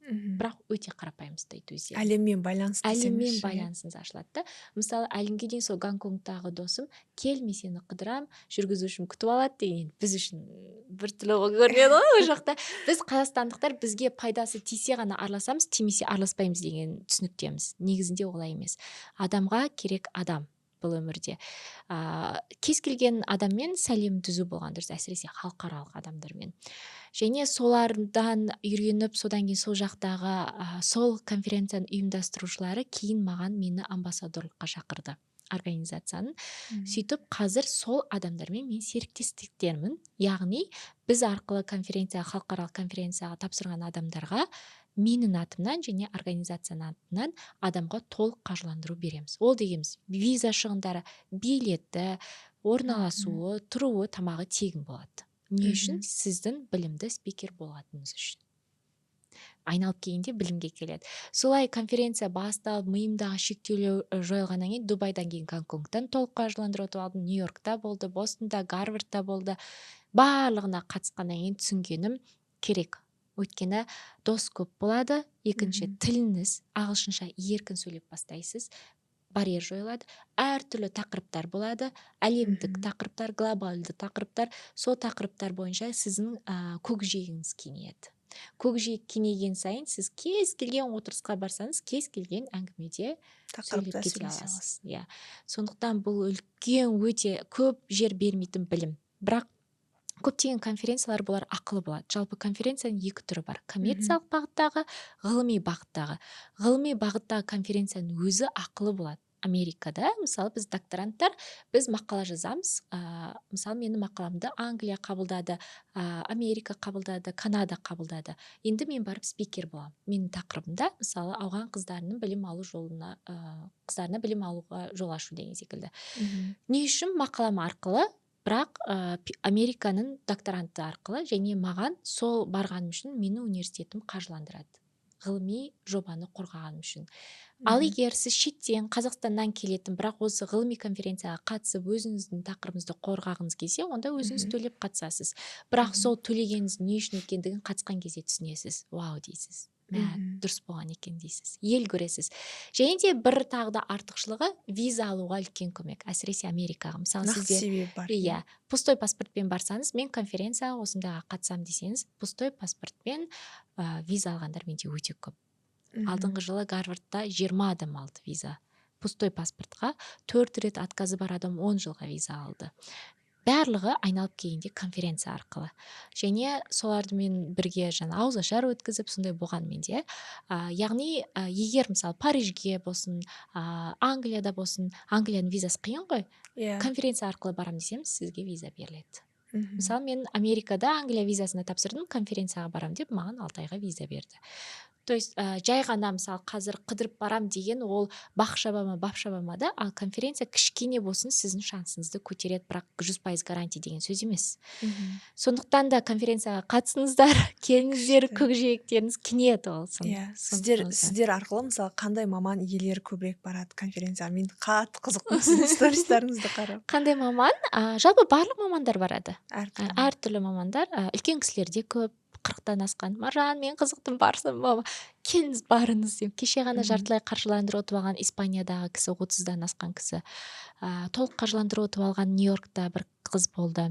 Бірақ өте қарапайым ұстайды өздерін. Әлеммен байланыс Әлеммен десеңізші, иә. байланысыңыз ашылады да. Мысалы, әлі күнге дейін сол Гонконгтағы досым: «Кел, мен сені қыдырам, жүргізушім күтіп алады», – деген. Енді біз үшін біртүрлі көрінеді ғой ол жақта. Біз, қазақстандықтар, бізге пайдасы тисе ғана араласамыз, тимесе араласпаймыз деген түсініктеміз. Негізінде олай емес, адамға керек адам бұл өмірде. Кез келген адаммен сәлем түзу болған дұрыс, әсіресе халықаралық адамдармен. Және солардан үйреніп, содан кейін сол жақтағы сол конференцияның ұйымдастырушылары кейін маған, мені амбассадорлыққа шақырды организацияның. Сөйтіп қазір сол адамдармен мен серіктестіктермін, яғни біз арқылы конференция, халықаралық конференцияға тапсырған адамдарға менің атымнан және организацияның атынан адамға толық қаржыландыру береміз. Ол дегеніміз виза шығындары, билеті, орналасуы, тұруы, тамағы тегін болады. Не үшін? Сіздің білімді спикер болатыныңыз үшін. Айналып келгенде білімге келеді. Солай конференция басталып, миымдағы шектеулер жойылғаннан кейін Дубайдан кейін Гонконгтан толық қаржыландыру ұтып алдым, Нью Йоркта болды, Бостонда, Гарвардта болды. Барлығына қатысқаннан кейін түсінгенім: керек, өйткені дос көп болады. Екінші, тіліңіз, ағылшынша еркін сөйлеп бастайсыз, барьер жойылады, әртүрлі тақырыптар болады, әлемдік тақырыптар, глобалды тақырыптар. Сол тақырыптар бойынша сіздің көкжиегіңіз кеңейеді. Көкжиек кеңейген сайын сіз кез келген отырысқа барсаңыз, кез келген әңгімеде сөйлеп Тақырыпта кете сөйлесе аласыз. аласыз. Иә, сондықтан бұл үлкен, өте көп жер бермейтін білім. Бірақ көптеген конференциялар, бұлар ақылы болады. Жалпы конференцияның екі түрі бар: коммерциялық бағыттағы, ғылыми бағыттағы. Ғылыми бағыттағы конференцияның өзі ақылы болады. Америкада, мысалы, біз, докторанттар, біз мақала жазамыз. Мысалы, менің мақаламды Англия қабылдады, Америка қабылдады, Канада қабылдады. Енді мен барып спикер боламын. Менің тақырыбымда, мысалы, ауған қыздарының білім алу жолына, қыздарына білім алуға жол ашу деген секілді. Не үшін? Мақалам арқылы, бірақ Американың докторанты арқылы және маған сол барғаным үшін мені университетім қаржыландырады, ғылыми жобаны қорғағаным үшін. Ал егер сіз шеттен, Қазақстаннан келетін, бірақ осы ғылыми конференцияға қатысып, өзіңіздің тақырыбыңызды қорғағыңыз келсе, онда өзіңіз төлеп қатысасыз. Бірақ сол төлегеніңіз не үшін екендігін қатысқан кезде түсінесіз. «Вау», – дейсіз, «мә, дұрыс болған екен», – дейсіз, ел көресіз. Және де бір тағы да артықшылығы – виза алуға үлкен көмек, әсіресе Америкаға. Мысалы, Нақты сізде себебі бар. Иә, пустой паспортпен барсаңыз, «мен конференцияға, осындайға қатысамын» десеңіз, пустой паспортпен виза алғандар менде өте көп. Алдыңғы жылы Гарвардта 20 адам алды виза пустой паспортқа. Төрт рет отказы бар адам 10 жылға виза алды. Барлығы айналып келгенде конференция арқылы. Және солармен бірге жаңа ауызашар өткізіп, сондай болған менде. Яғни егер, мысалы, Парижге болсын, Англияда болсын, Англияның визасы қиын ғой, конференция арқылы барамын десеңіз, сізге виза беріледі. Мысалы, мен Америкада Англия визасына тапсырдым, конференцияға барамын деп, маған 6 айға виза берді. То есть жай ғана, мысалы, қазір қыдырып барам деген ол бақ шаба ма, бап шаба ма да. Ал конференция кішкене болсын сіздің шансыңызды көтереді, бірақ 100% гарантия деген сөз емес. Сондықтан да конференцияға қатысыңыздар, келіңіздер. Күшті. Көкжиектеріңіз кеңейеді ол. Иә, сіздер Сондықтан да. сіздер арқылы, мысалы, қандай маман иелері көбірек барады конференцияға? Мен қатты қызықтым сіздің стористарыңызды қарап. Қандай маман? Жалпы барлық мамандар барады. Әртүрлі. Әртүрлі мамандар, үлкен кісілер де көп, 40-тан асқан. «Маржан, мен қызықтым, барсам ба?» «Келіңіз, барыңыз», – деймін. Кеше ғана жартылай қаржыландыру ұтып алған Испаниядағы кісі, 30-дан асқан кісі, толық қаржыландыру ұтып алған Нью Йоркта бір қыз болды,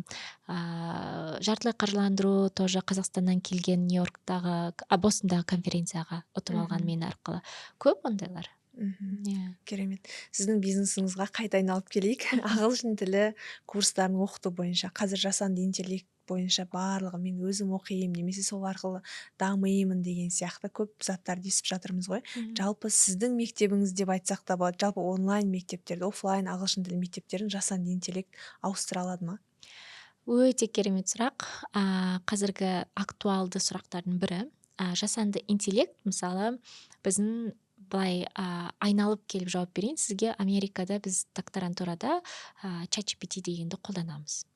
жартылай қаржыландыру тоже Қазақстаннан келген, Нью Йорктағы, Бостондағы конференцияға ұтып алған мен арқылы. Көп ондайлар. Иә. Керемет. Сіздің бизнесіңізға қайта айналып келейік. Ағылшын тілі курстарын оқыту бойынша қазір жасанды интеллект бойынша барлығы «мен өзім оқимын» немесе «сол арқылы дамимын» деген сияқты көп заттарды естіп жатырмыз ғой. Жалпы, сіздің мектебіңіз деп айтсақ та болады, жалпы онлайн мектептерді, офлайн ағылшын тілі мектептерін жасанды интеллект ауыстыра алады ма? Өте керемет сұрақ, қазіргі актуалды сұрақтардың бірі. Жасанды интеллект, мысалы, біздің былай айналып келіп жауап берейін сізге. Америкада біз докторантурада ChatGPT дегенді қолданамыз.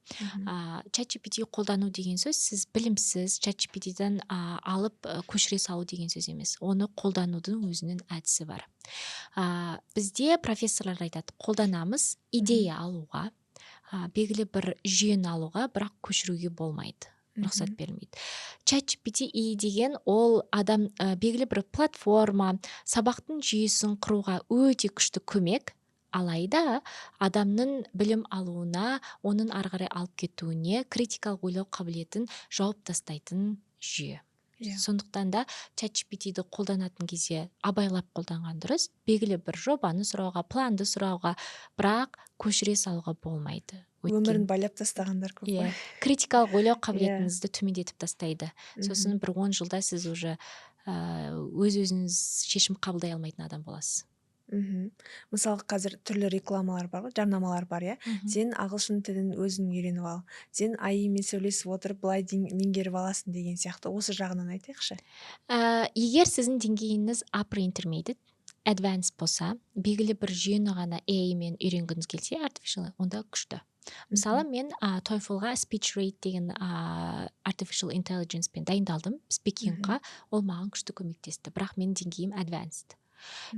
ChatGPT қолдану деген сөз сіз білімсіз ChatGPT-ден алып, көшіре салу деген сөз емес. Оны қолданудың өзінің әдісі бар. Бізде профессорлар айтады: қолданамыз идея алуға, белгілі бір жүйені алуға, бірақ көшіруге болмайды, рұқсат берілмейді. ChatGPT деген ол адам, белгілі бір платформа, сабақтың жүйесін құруға өте күшті көмек. Алайда адамның білім алуына, оның ары қарай алып кетуіне, критикалық ойлау қабілетін жауып тастайтын жүйе. Сондықтан да ChatGPT-ді қолданатын кезде абайлап қолданған дұрыс. Белгілі бір жобаны сұрауға, планды сұрауға, бірақ көшіре салуға болмайды. Өмірін байлап тастағандар көп Иә, қой. критикалық ойлау қабілетіңізді төмендетіп тастайды. Сосын бір 10 жылда сіз уже өз өзіңіз шешім қабылдай алмайтын адам боласыз. Мысалы, қазір түрлі рекламалар бар ғой, жарнамалар бар, иә. «Сен ағылшын тілін өзің үйреніп ал, сен АИ-мен сөйлесіп отырып, былай меңгеріп аласың» деген сияқты. Осы жағынан айтайықшы. Егер сіздің деңгейіңіз upper intermediate, advanced болса, белгілі бір жүйені ғана AI-мен үйренгіңіз келсе, artificial, онда күшті. Мысалы, мен TOEFL-ға speech rate деген artificial intelligence-пен дайындалдым speaking-қа, ол маған күшті көмектесті, бірақ менің деңгейім advanced.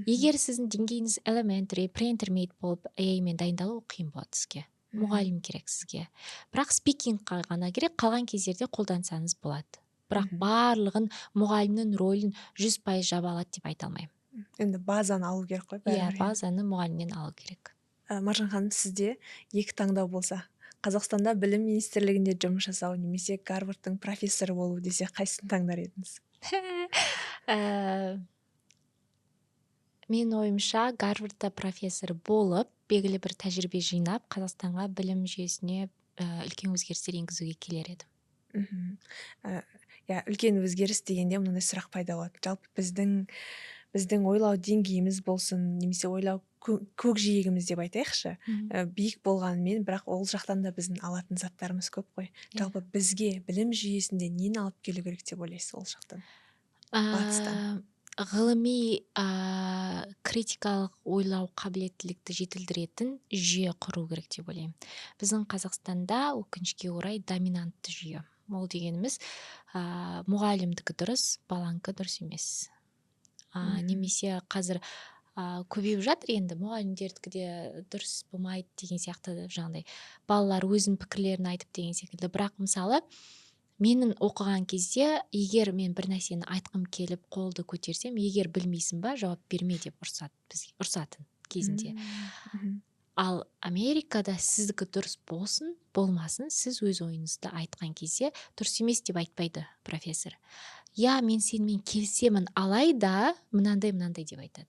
Егер сіздің деңгейіңіз elementary, pre-intermediate болып, AI-мен дайындалу қиын болады сізге. Мұғалім керек сізге. Бірақ speaking-қа ғана керек, қалған кездерде қолдансаңыз болады. Бірақ барлығын мұғалімнің рөлін 100% жаба алады деп айта алмаймын. Енді базаны алу керек қой Иә, бәрібір. базаны мұғалімнен алу керек. Маржан ханым, сізде екі таңдау болса, Қазақстанда білім министрлігінде жұмыс жасау немесе Гарвардтың профессоры болу десе, қайсысын таңдар едіңіз? Менің ойымша, Гарвардта профессор болып, белгілі бір тәжірибе жинап, Қазақстанға білім жүйесіне үлкен өзгерістер енгізуге келер едім. Иә, үлкен өзгеріс дегенде мынандай сұрақ пайда болады. Жалпы, біздің Біздің ойлау деңгейіміз болсын немесе ойлау көкжиегіміз деп айтайықшы, биік болғанымен, бірақ ол жақтан да біздің алатын заттарымыз көп қой. Жалпы бізге білім жүйесінде нені алып келу керек деп ойлайсыз ол жақтан, батыстан? Ғылыми, критикалық ойлау қабілеттілікті жетілдіретін жүйе құру керек деп ойлаймын. Біздің Қазақстанда, өкінішке орай, доминантты жүйе. Ол дегеніміз, мұғалімдікі дұрыс, баланікі дұрыс емес. Немесе қазір көбейіп жатыр енді, мұғалімдердікі де дұрыс болмайды деген сияқты, жаңағыдай балалар өзінің пікірлерін айтып деген секілді. Бірақ, мысалы, менің оқыған кезде, егер мен бір нәрсені айтқым келіп қолды көтерсем, «Егер білмейсің ба, жауап берме» деп ұрсады, бізге ұрсатын кезінде. Ал Америкада сіздікі дұрыс болсын, болмасын, сіз өз ойыңызды айтқан кезде дұрыс емес деп айтпайды профессор. «Иә, мен сенімен келісемін, алайда мынандай, мынандай» деп айтады.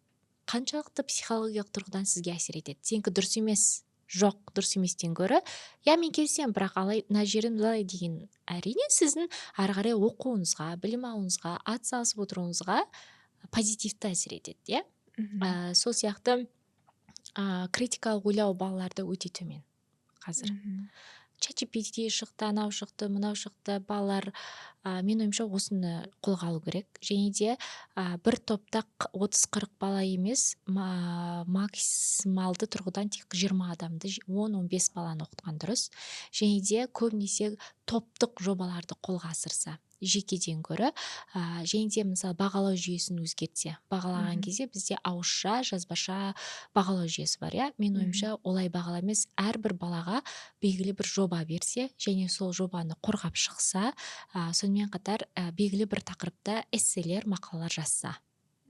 Қаншалықты психологиялық тұрғыдан сізге әсер етеді «Сенікі дұрыс емес», жоқ, дұрыс еместен гөрі «Иә, мен келісемін, бірақ алай мына жерін былай» деген, әрине, сіздің ары қарай оқуыңызға, білім алуыңызға ат салысып отыруыңызға позитивті әсер етеді, иә. Сол сияқты, критикалық ойлау балаларда өте төмен қазір. ChatGPT шықты, анау шықты, мынау шықты, балалар, менің ойымша, осыны қолға алу керек. Және де бір топта 30-40 бала емес, максималды тұрғыдан тек 20 адамды, 10-15 баланы оқытқан дұрыс. Және де көбінесе топтық жобаларды қолға асырса жекеден гөрі, және де, мысалы, бағалау жүйесін өзгертсе. Бағалаған кезде бізде ауызша, жазбаша бағалау жүйесі бар, иә. Менің ойымша, олай бағалау емес, әрбір балаға белгілі бір жоба берсе және сол жобаны қорғап шықса, сонымен қатар белгілі бір тақырыпта эсселер, мақалалар жазса,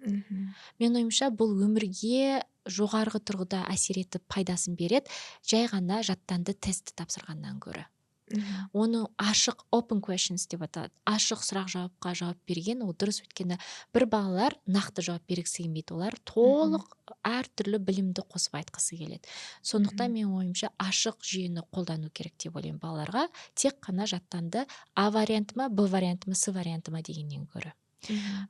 менің ойымша, бұл өмірге жоғарғы тұрғыда әсер етіп, пайдасын береді жай ғана жаттанды тестті тапсырғаннан гөрі. Оны ашық, open questions деп аталады, ашық сұрақ жауапқа жауап берген ол дұрыс, өйткені бір балалар нақты жауап бергісі келмейді, олар толық әртүрлі білімді қосып айтқысы келеді. Сондықтан менің ойымша, ашық жүйені қолдану керек деп ойлаймын балаларға, тек қана жаттанды А варианты ма, Б варианты ма, С варианты ма дегеннен гөрі.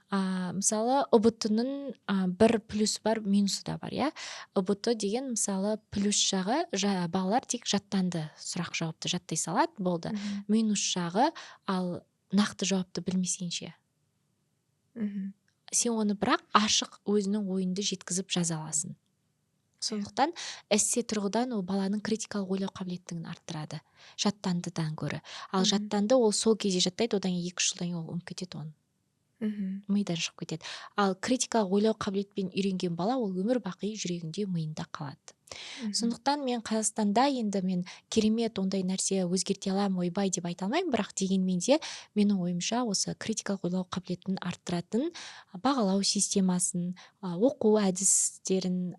Мысалы, ҰБТ ның бір плюсы бар, минусы да бар, иә. ҰБТ деген, мысалы, плюс жағы, балалар тек жаттанды сұрақ жауапты жаттай салады, болды. Минус жағы, ал нақты жауапты білмесең ше? Сен оны бірақ ашық өзінің ойыңды жеткізіп жаза аласың. Сондықтан эссе тұрғыдан ол баланың критикалық ойлау қабілеттігін арттырады жаттандыдан гөрі. Ал жаттанды ол сол кезде жаттайды, одан кейін 2-3 жылдан кейін ол ұмытып кетеді оны, мидан шығып кетеді. Ал критикалық ойлау қабілетпен үйренген бала, ол өмір бақи жүрегінде, миында қалады. Сондықтан мен Қазақстанда енді мен керемет ондай нәрсе өзгерте аламын, ойбай деп айта алмаймын, бірақ дегенмен де менің ойымша, осы критикалық ойлау қабілетін арттыратын бағалау системасын, оқу әдістерін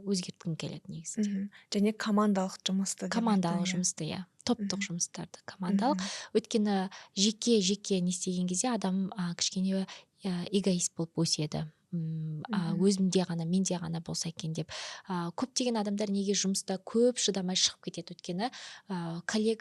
өзгерткім келеді негізінде. Және командалық жұмысты деп Командалық айттың, иә. жұмысты, иә, топтық жұмыстарды, командалық. Өйткені жеке жеке не істеген кезде адам кішкене эгоист болып өседі. Өзімде ғана, менде ғана болса екен деп. Көптеген адамдар неге жұмыста көп шыдамай шығып кетеді? Өйткені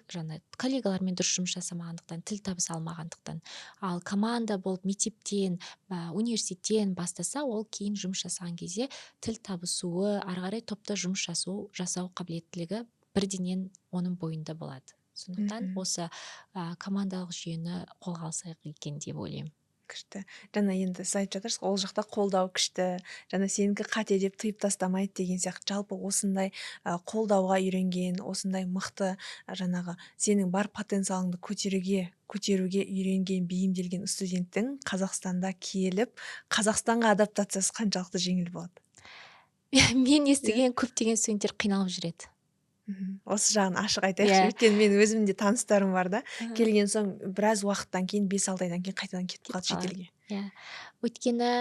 жаңа коллегалармен дұрыс жұмыс жасамағандықтан, тіл табыса алмағандықтан. Ал команда болып мектептен, университеттен бастаса, ол кейін жұмыс жасаған кезде тіл табысуы, ары қарай топта жұмыс жасау қабілеттілігі бірденен оның бойында болады. Сондықтан осы командалық жүйені қолға алсақ екен деп ойлаймын. Күшті. Жаңа енді сіз айтып жатырсыз ғой, ол жақта қолдау күшті, жаңа сенікі қате деп тыйып тастамайды деген сияқты. Жалпы осындай қолдауға үйренген, осындай мықты, жаңағы сенің бар потенциалыңды көтеруге үйренген, бейімделген студенттің Қазақстанда келіп, Қазақстанға адаптациясы қаншалықты жеңіл болады? Мен естіген көптеген студенттер қиналып жүреді. Осы жағын ашық айтайықшы. Өйткені мен өзімде де таныстарым бар да, келген соң біраз уақыттан кейін, 5-6 айдан кейін қайтадан кетіп Кетіп қалады қалады. шетелге. Иә, өйткені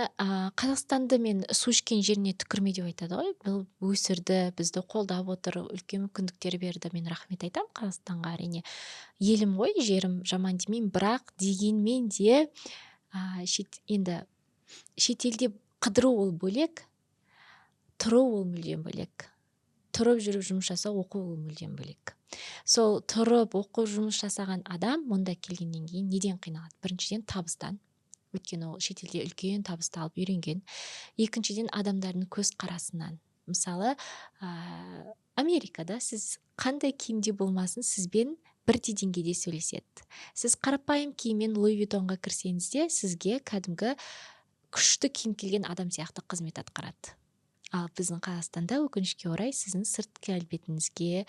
Қазақстанды мен су ішкен жеріне түкірме деп айтады ғой. Бұл өсірді, бізді қолдап отыр, үлкен мүмкіндіктер берді. Мен рахмет айтамын Қазақстанға, әрине, елім ғой, жерім, жаман демеймін. Бірақ дегенмен де енді шетелде қыдыру ол бөлек, тұру ол мүлдем бөлек. Тұрып жүріп жұмыс жасау, оқу ол мүлдем бөлек. Сол тұрып, оқу, жұмыс жасаған адам мұнда келгеннен кейін неден қиналады? Біріншіден, табыстан. Өйткені ол шетелде үлкен табысты алып үйренген. Екіншіден, адамдардың көзқарасынан. Мысалы, Америкада сіз қандай киімде болмасын, сізбен бірдей деңгейде сөйлеседі. Сіз қарапайым киіммен Луи Виттонға кірсеңіз де, сізге кәдімгі күшті киім киген адам сияқты қызмет атқарады. Ал біздің Қазақстанда, өкінішке орай, сіздің сырт келбетіңізге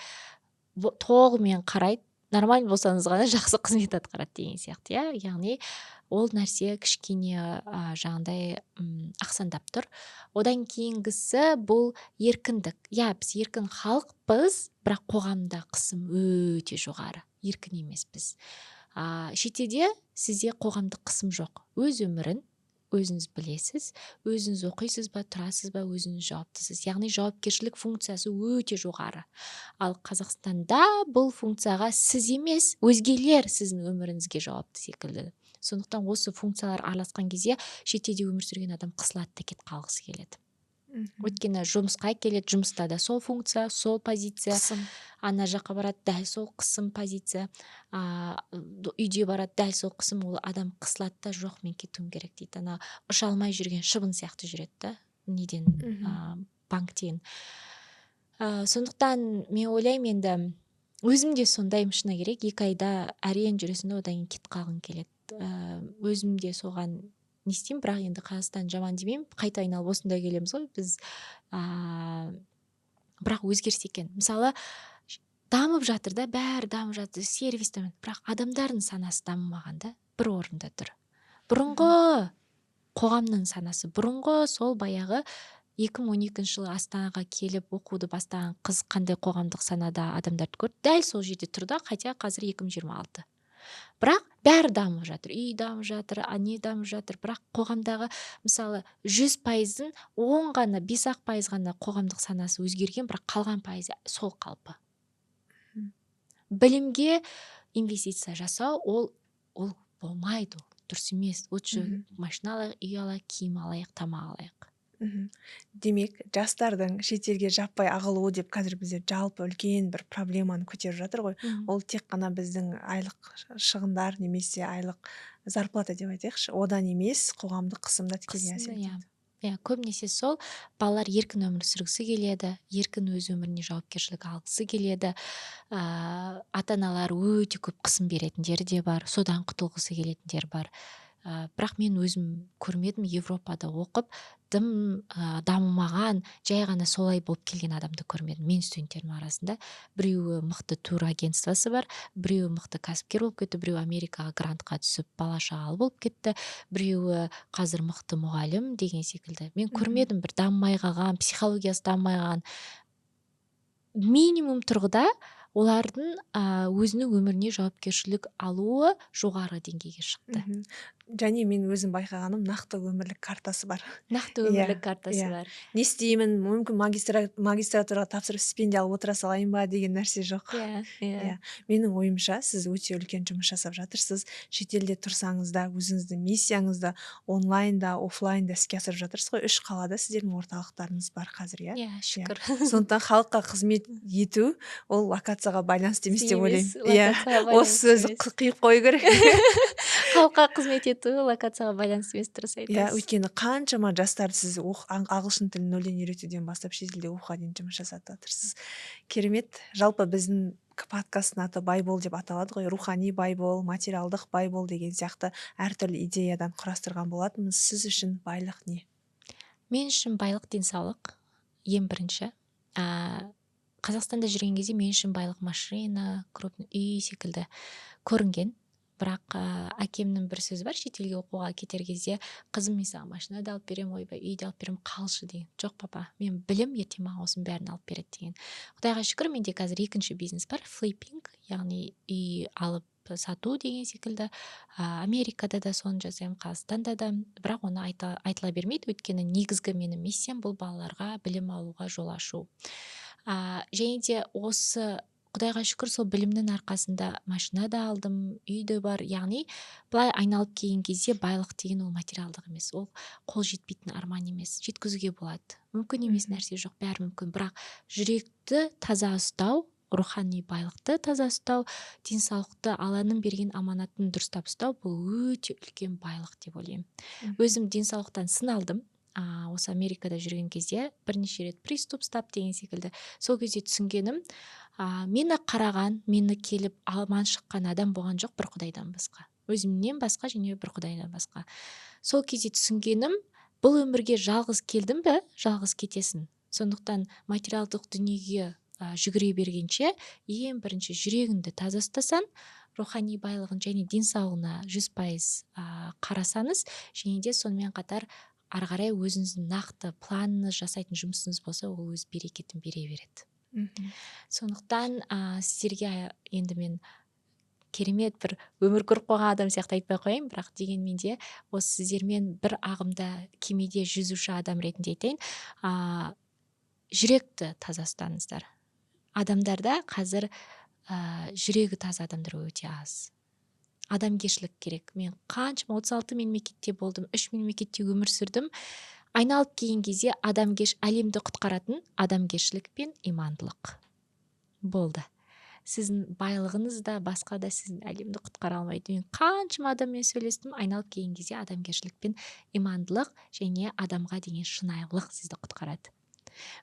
толығымен қарайды, нормально болсаңыз ғана жақсы қызмет атқарады деген сияқты, иә. Яғни ол нәрсе кішкене жаңағыдай ақсандап тұр. Одан кейінгісі бұл еркіндік. Иә, біз еркін халықпыз, бірақ қоғамда қысым өте жоғары, еркін емеспіз. Шетелде сізде қоғамдық қысым жоқ, өз өмірін өзіңіз білесіз, өзіңіз оқисыз ба, тұрасыз ба, өзіңіз жауаптысыз. Яғни жауапкершілік функциясы өте жоғары. Ал Қазақстанда бұл функцияға сіз емес, өзгелер сіздің өміріңізге жауапты секілді. Сондықтан осы функциялар араласқан кезде шетелде өмір сүрген адам қысылады да, кетіп қалғысы келеді. Өйткені жұмысқа келеді, жұмыста да сол функция, сол позиция. Қысым. Ана жаққа барады, дәл сол қысым, позиция. Үйде барады, дәл сол қысым. Ол адам қысылады да, «Жоқ, мен кетуім керек», – дейді. Ана ұша алмай жүрген шыбын сияқты жүреді да, неден, банктен. Сондықтан мен ойлаймын, енді өзім де сондаймын, шыны керек, 2 айда әрең жүресің да, одан кейін кетіп қалғың келеді. Өзім де соған не істеймін, бірақ енді Қазақстан жаман демеймін, қайта айналып осында келеміз ғой біз. Бірақ өзгерсе екен. Мысалы, дамып жатыр да, бәрі дамып жатыр, сервис, бірақ адамдардың санасы дамымаған да, бір орында тұр. Бұрынғы қоғамның санасы, бұрынғы сол баяғы 2012 жылы Астанаға келіп оқуды бастаған қыз қандай қоғамдық санада адамдарды көрді, дәл сол жерде тұр да. Хотя қазір 2026, бірақ бәрі дамып жатыр, үй дамып жатыр, не дамып жатыр, бірақ қоғамдағы, мысалы, 100%-дың 10 ғана, 5-ақ пайыз ғана қоғамдық санасы өзгерген, бірақ қалған пайызы сол қалпы. Білімге инвестиция жасау ол болмайды, ол дұрыс емес. Лучше машина алайық, үй алайық, киім алайық, тамақ алайық. Демек, жастардың шетелге жаппай ағылуы деп қазір бізде жалпы үлкен бір проблеманы көтеріп жатыр ғой. Ол тек қана біздің айлық шығындар немесе айлық зарплата деп айтайықшы, одан емес, қоғамдық қысым да тікелей әсер етеді. Иә, көбінесе сол балалар еркін өмір сүргісі келеді, еркін өз өміріне жауапкершілік алғысы келеді. Ата аналар өте көп қысым беретіндері де бар, содан құтылғысы келетіндер бар. Бірақ мен өзім көрмедім, Европада оқып, дым дамымаған, жай ғана солай болып келген адамды көрмедім. Мен студенттерім арасында біреуі мықты тур агентствосы бар, біреуі мықты кәсіпкер болып кетті, біреуі Америкаға грантқа түсіп, бала шағалы болып кетті, біреуі қазір мықты мұғалім деген секілді. Мен көрмедім бір дамымай қалған, психологиясы дамымай қалған. Минимум тұрғыда олардың өзінің өміріне жауапкершілік алуы жоғары деңгейге шықты. Және мен өзім байқағаным, нақты өмірлік картасы бар. Нақты өмірлік картасы бар. Не істеймін, мүмкін, магистратураға тапсырып, стипендия алып отыра салайын ба деген нәрсе жоқ. иә иә Иә, менің ойымша, сіз өте үлкен жұмыс жасап жатырсыз. Шетелде тұрсаңыз да, өзіңіздің миссияңызды онлайн да, офлайн да іске асырып жатырсыз ғой. Үш қалада сіздердің орталықтарыңыз бар қазір, иә? Иә, шүкір. Сондықтан халыққа қызмет ету ол локацияға байланысты емес деп Емес, ойлаймын, иә. локацияға Осы сөзді байланысты емес. қиып қою керек. Халыққа қызмет ету локацияға байланысты емес, дұрыс айтасыз. Өйткені қаншама жастарды сіз ағылшын тілін нөлден үйретуден бастап шетелде оқуға дейін жұмыс жасатып жатырсыз. Керемет. Жалпы біздің подкасттың аты «Бай бол» деп аталады ғой. Рухани бай бол, материалдық бай бол деген сияқты әртүрлі идеядан құрастырған болатынбыз. Сіз үшін байлық не? Мен үшін байлық – денсаулық ең бірінші. Қазақстанда жүрген кезде мен үшін байлық машина, крупный үй секілді көрінген. Бірақ әкемнің бір сөзі бар: шетелге оқуға кетер кезде, «Қызым, мен саған машина да алып беремін, ойбай, үй де алып беремін, қалшы», – деген. «Жоқ, папа, мен білім ертең маған осының бәрін алып береді», – деген. Құдайға шүкір, менде қазір екінші бизнес бар, флиппинг, яғни үй алып сату деген секілді. Америкада да соны жасаймын, Қазақстанда да, бірақ оны айтыла бермейді, өйткені негізгі менің миссиям – бұл балаларға білім алуға жол ашу. Және де осы, құдайға шүкір, сол білімнің арқасында машина да алдым, үй де бар. Яғни былай айналып келген кезде байлық деген ол материалдық емес, ол қол жетпейтін арман емес, жеткізуге болады. Мүмкін емес нәрсе жоқ, бәрі мүмкін, бірақ жүректі таза ұстау. Рухани байлықты таза ұстау, денсаулықты, Алланың берген аманатын дұрыстап ұстау, бұл өте үлкен байлық деп ойлаймын. Өзім денсаулықтан сыналдым. Осы Америкада жүрген кезде бірнеше рет приступ ұстап деген секілді. Сол кезде түсінгенім, мені қараған, мені келіп аман шыққан адам болған жоқ бір Құдайдан басқа, өзімнен басқа және бір Құдайдан басқа. Сол кезде түсінгенім, бұл өмірге жалғыз келдің бе, жалғыз кетесің. Сондықтан материалдық дүниеге жүгіре бергенше, ең бірінші жүрегіңді таза ұстасаң, рухани байлығын және денсаулығына 100% қарасаңыз және де сонымен қатар ары қарай өзіңіздің нақты планыңыз, жасайтын жұмысыңыз болса, ол өз берекетін бере береді. Сондықтан сіздерге енді мен керемет бір өмір көріп қойған адам сияқты айтпай ақ қояйын, бірақ дегенмен де осы сіздермен бір ағымда кемеде жүзуші адам ретінде айтайын, жүректі таза ұстаңыздар. Адамдарда қазір жүрегі таза адамдар өте аз. Адамгершілік керек. Мен қаншама 36 мемлекетте болдым, үш мемлекетте өмір сүрдім. Айналып келген кезде әлемді құтқаратын адамгершілік пен имандылық болды. Сіздің байлығыңыз да, басқа да сіздің әлемді құтқара алмайды. Мен қаншама адаммен сөйлестім, айналып келген кезде адамгершілік пен имандылық және адамға деген шынайылық сізді құтқарады.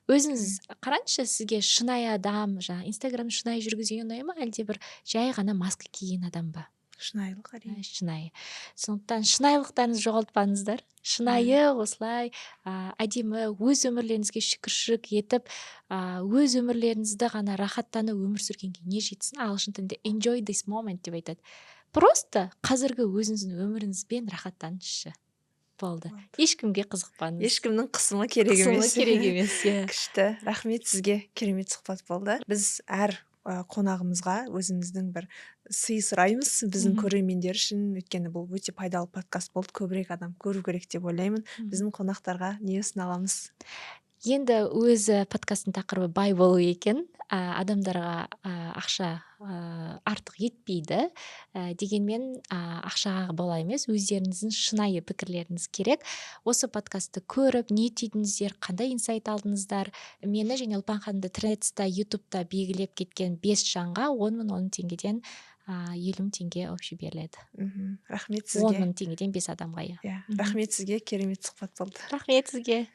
Өзіңіз қараңызшы, сізге шынайы адам, жаңағы Инстаграм шынайы жүргізген ұнай ма, әлде бір жай ғана маска киген адам ба? Шынайылық, әрине. Шынайы. Сондықтан шынайылықтарыңызды жоғалтпаңыздар. Шынайы осылай әдемі өз өмірлеріңізге шүкіршілік етіп, өз өмірлеріңізді ғана рахаттанып өмір сүргенге не жетсін? Ағылшын тілінде «enjoy this moment» деп айтады. Просто қазіргі өзіңіздің өміріңізбен рахаттаныңызшы, болды. Ешкімге қызықпаңыз. Ешкімнің қысымы керек Қысымы емес. керек емес, иә. Күшті, рахмет сізге, керемет сұхбат болды. Біз әр қонағымызға өзіміздің бір сый сұраймыз біздің көрермендер үшін, өйткені бұл өте пайдалы подкаст болды, көбірек адам көру керек деп ойлаймын. Біздің қонақтарға не ұсына аламыз? Енді өзі подкасттың тақырыбы бай болу екен. Адамдарға ақша артық етпейді. Дегенмен ақшаға бола емес, өздеріңіздің шынайы пікірлеріңіз керек. Осы подкастты көріп, не түйдіңіздер, қандай инсайт алдыңыздар? Мені және Ұлпан ханымды Тредста, Ютубта белгілеп кеткен бес жанға 10 000, 10 000 теңгеден 50 000 теңге общий беріледі. Рахмет Он сізге. мың теңгеден бес адамға, иә. Иә, рахмет сізге, керемет сұхбат болды. Рахмет сізге.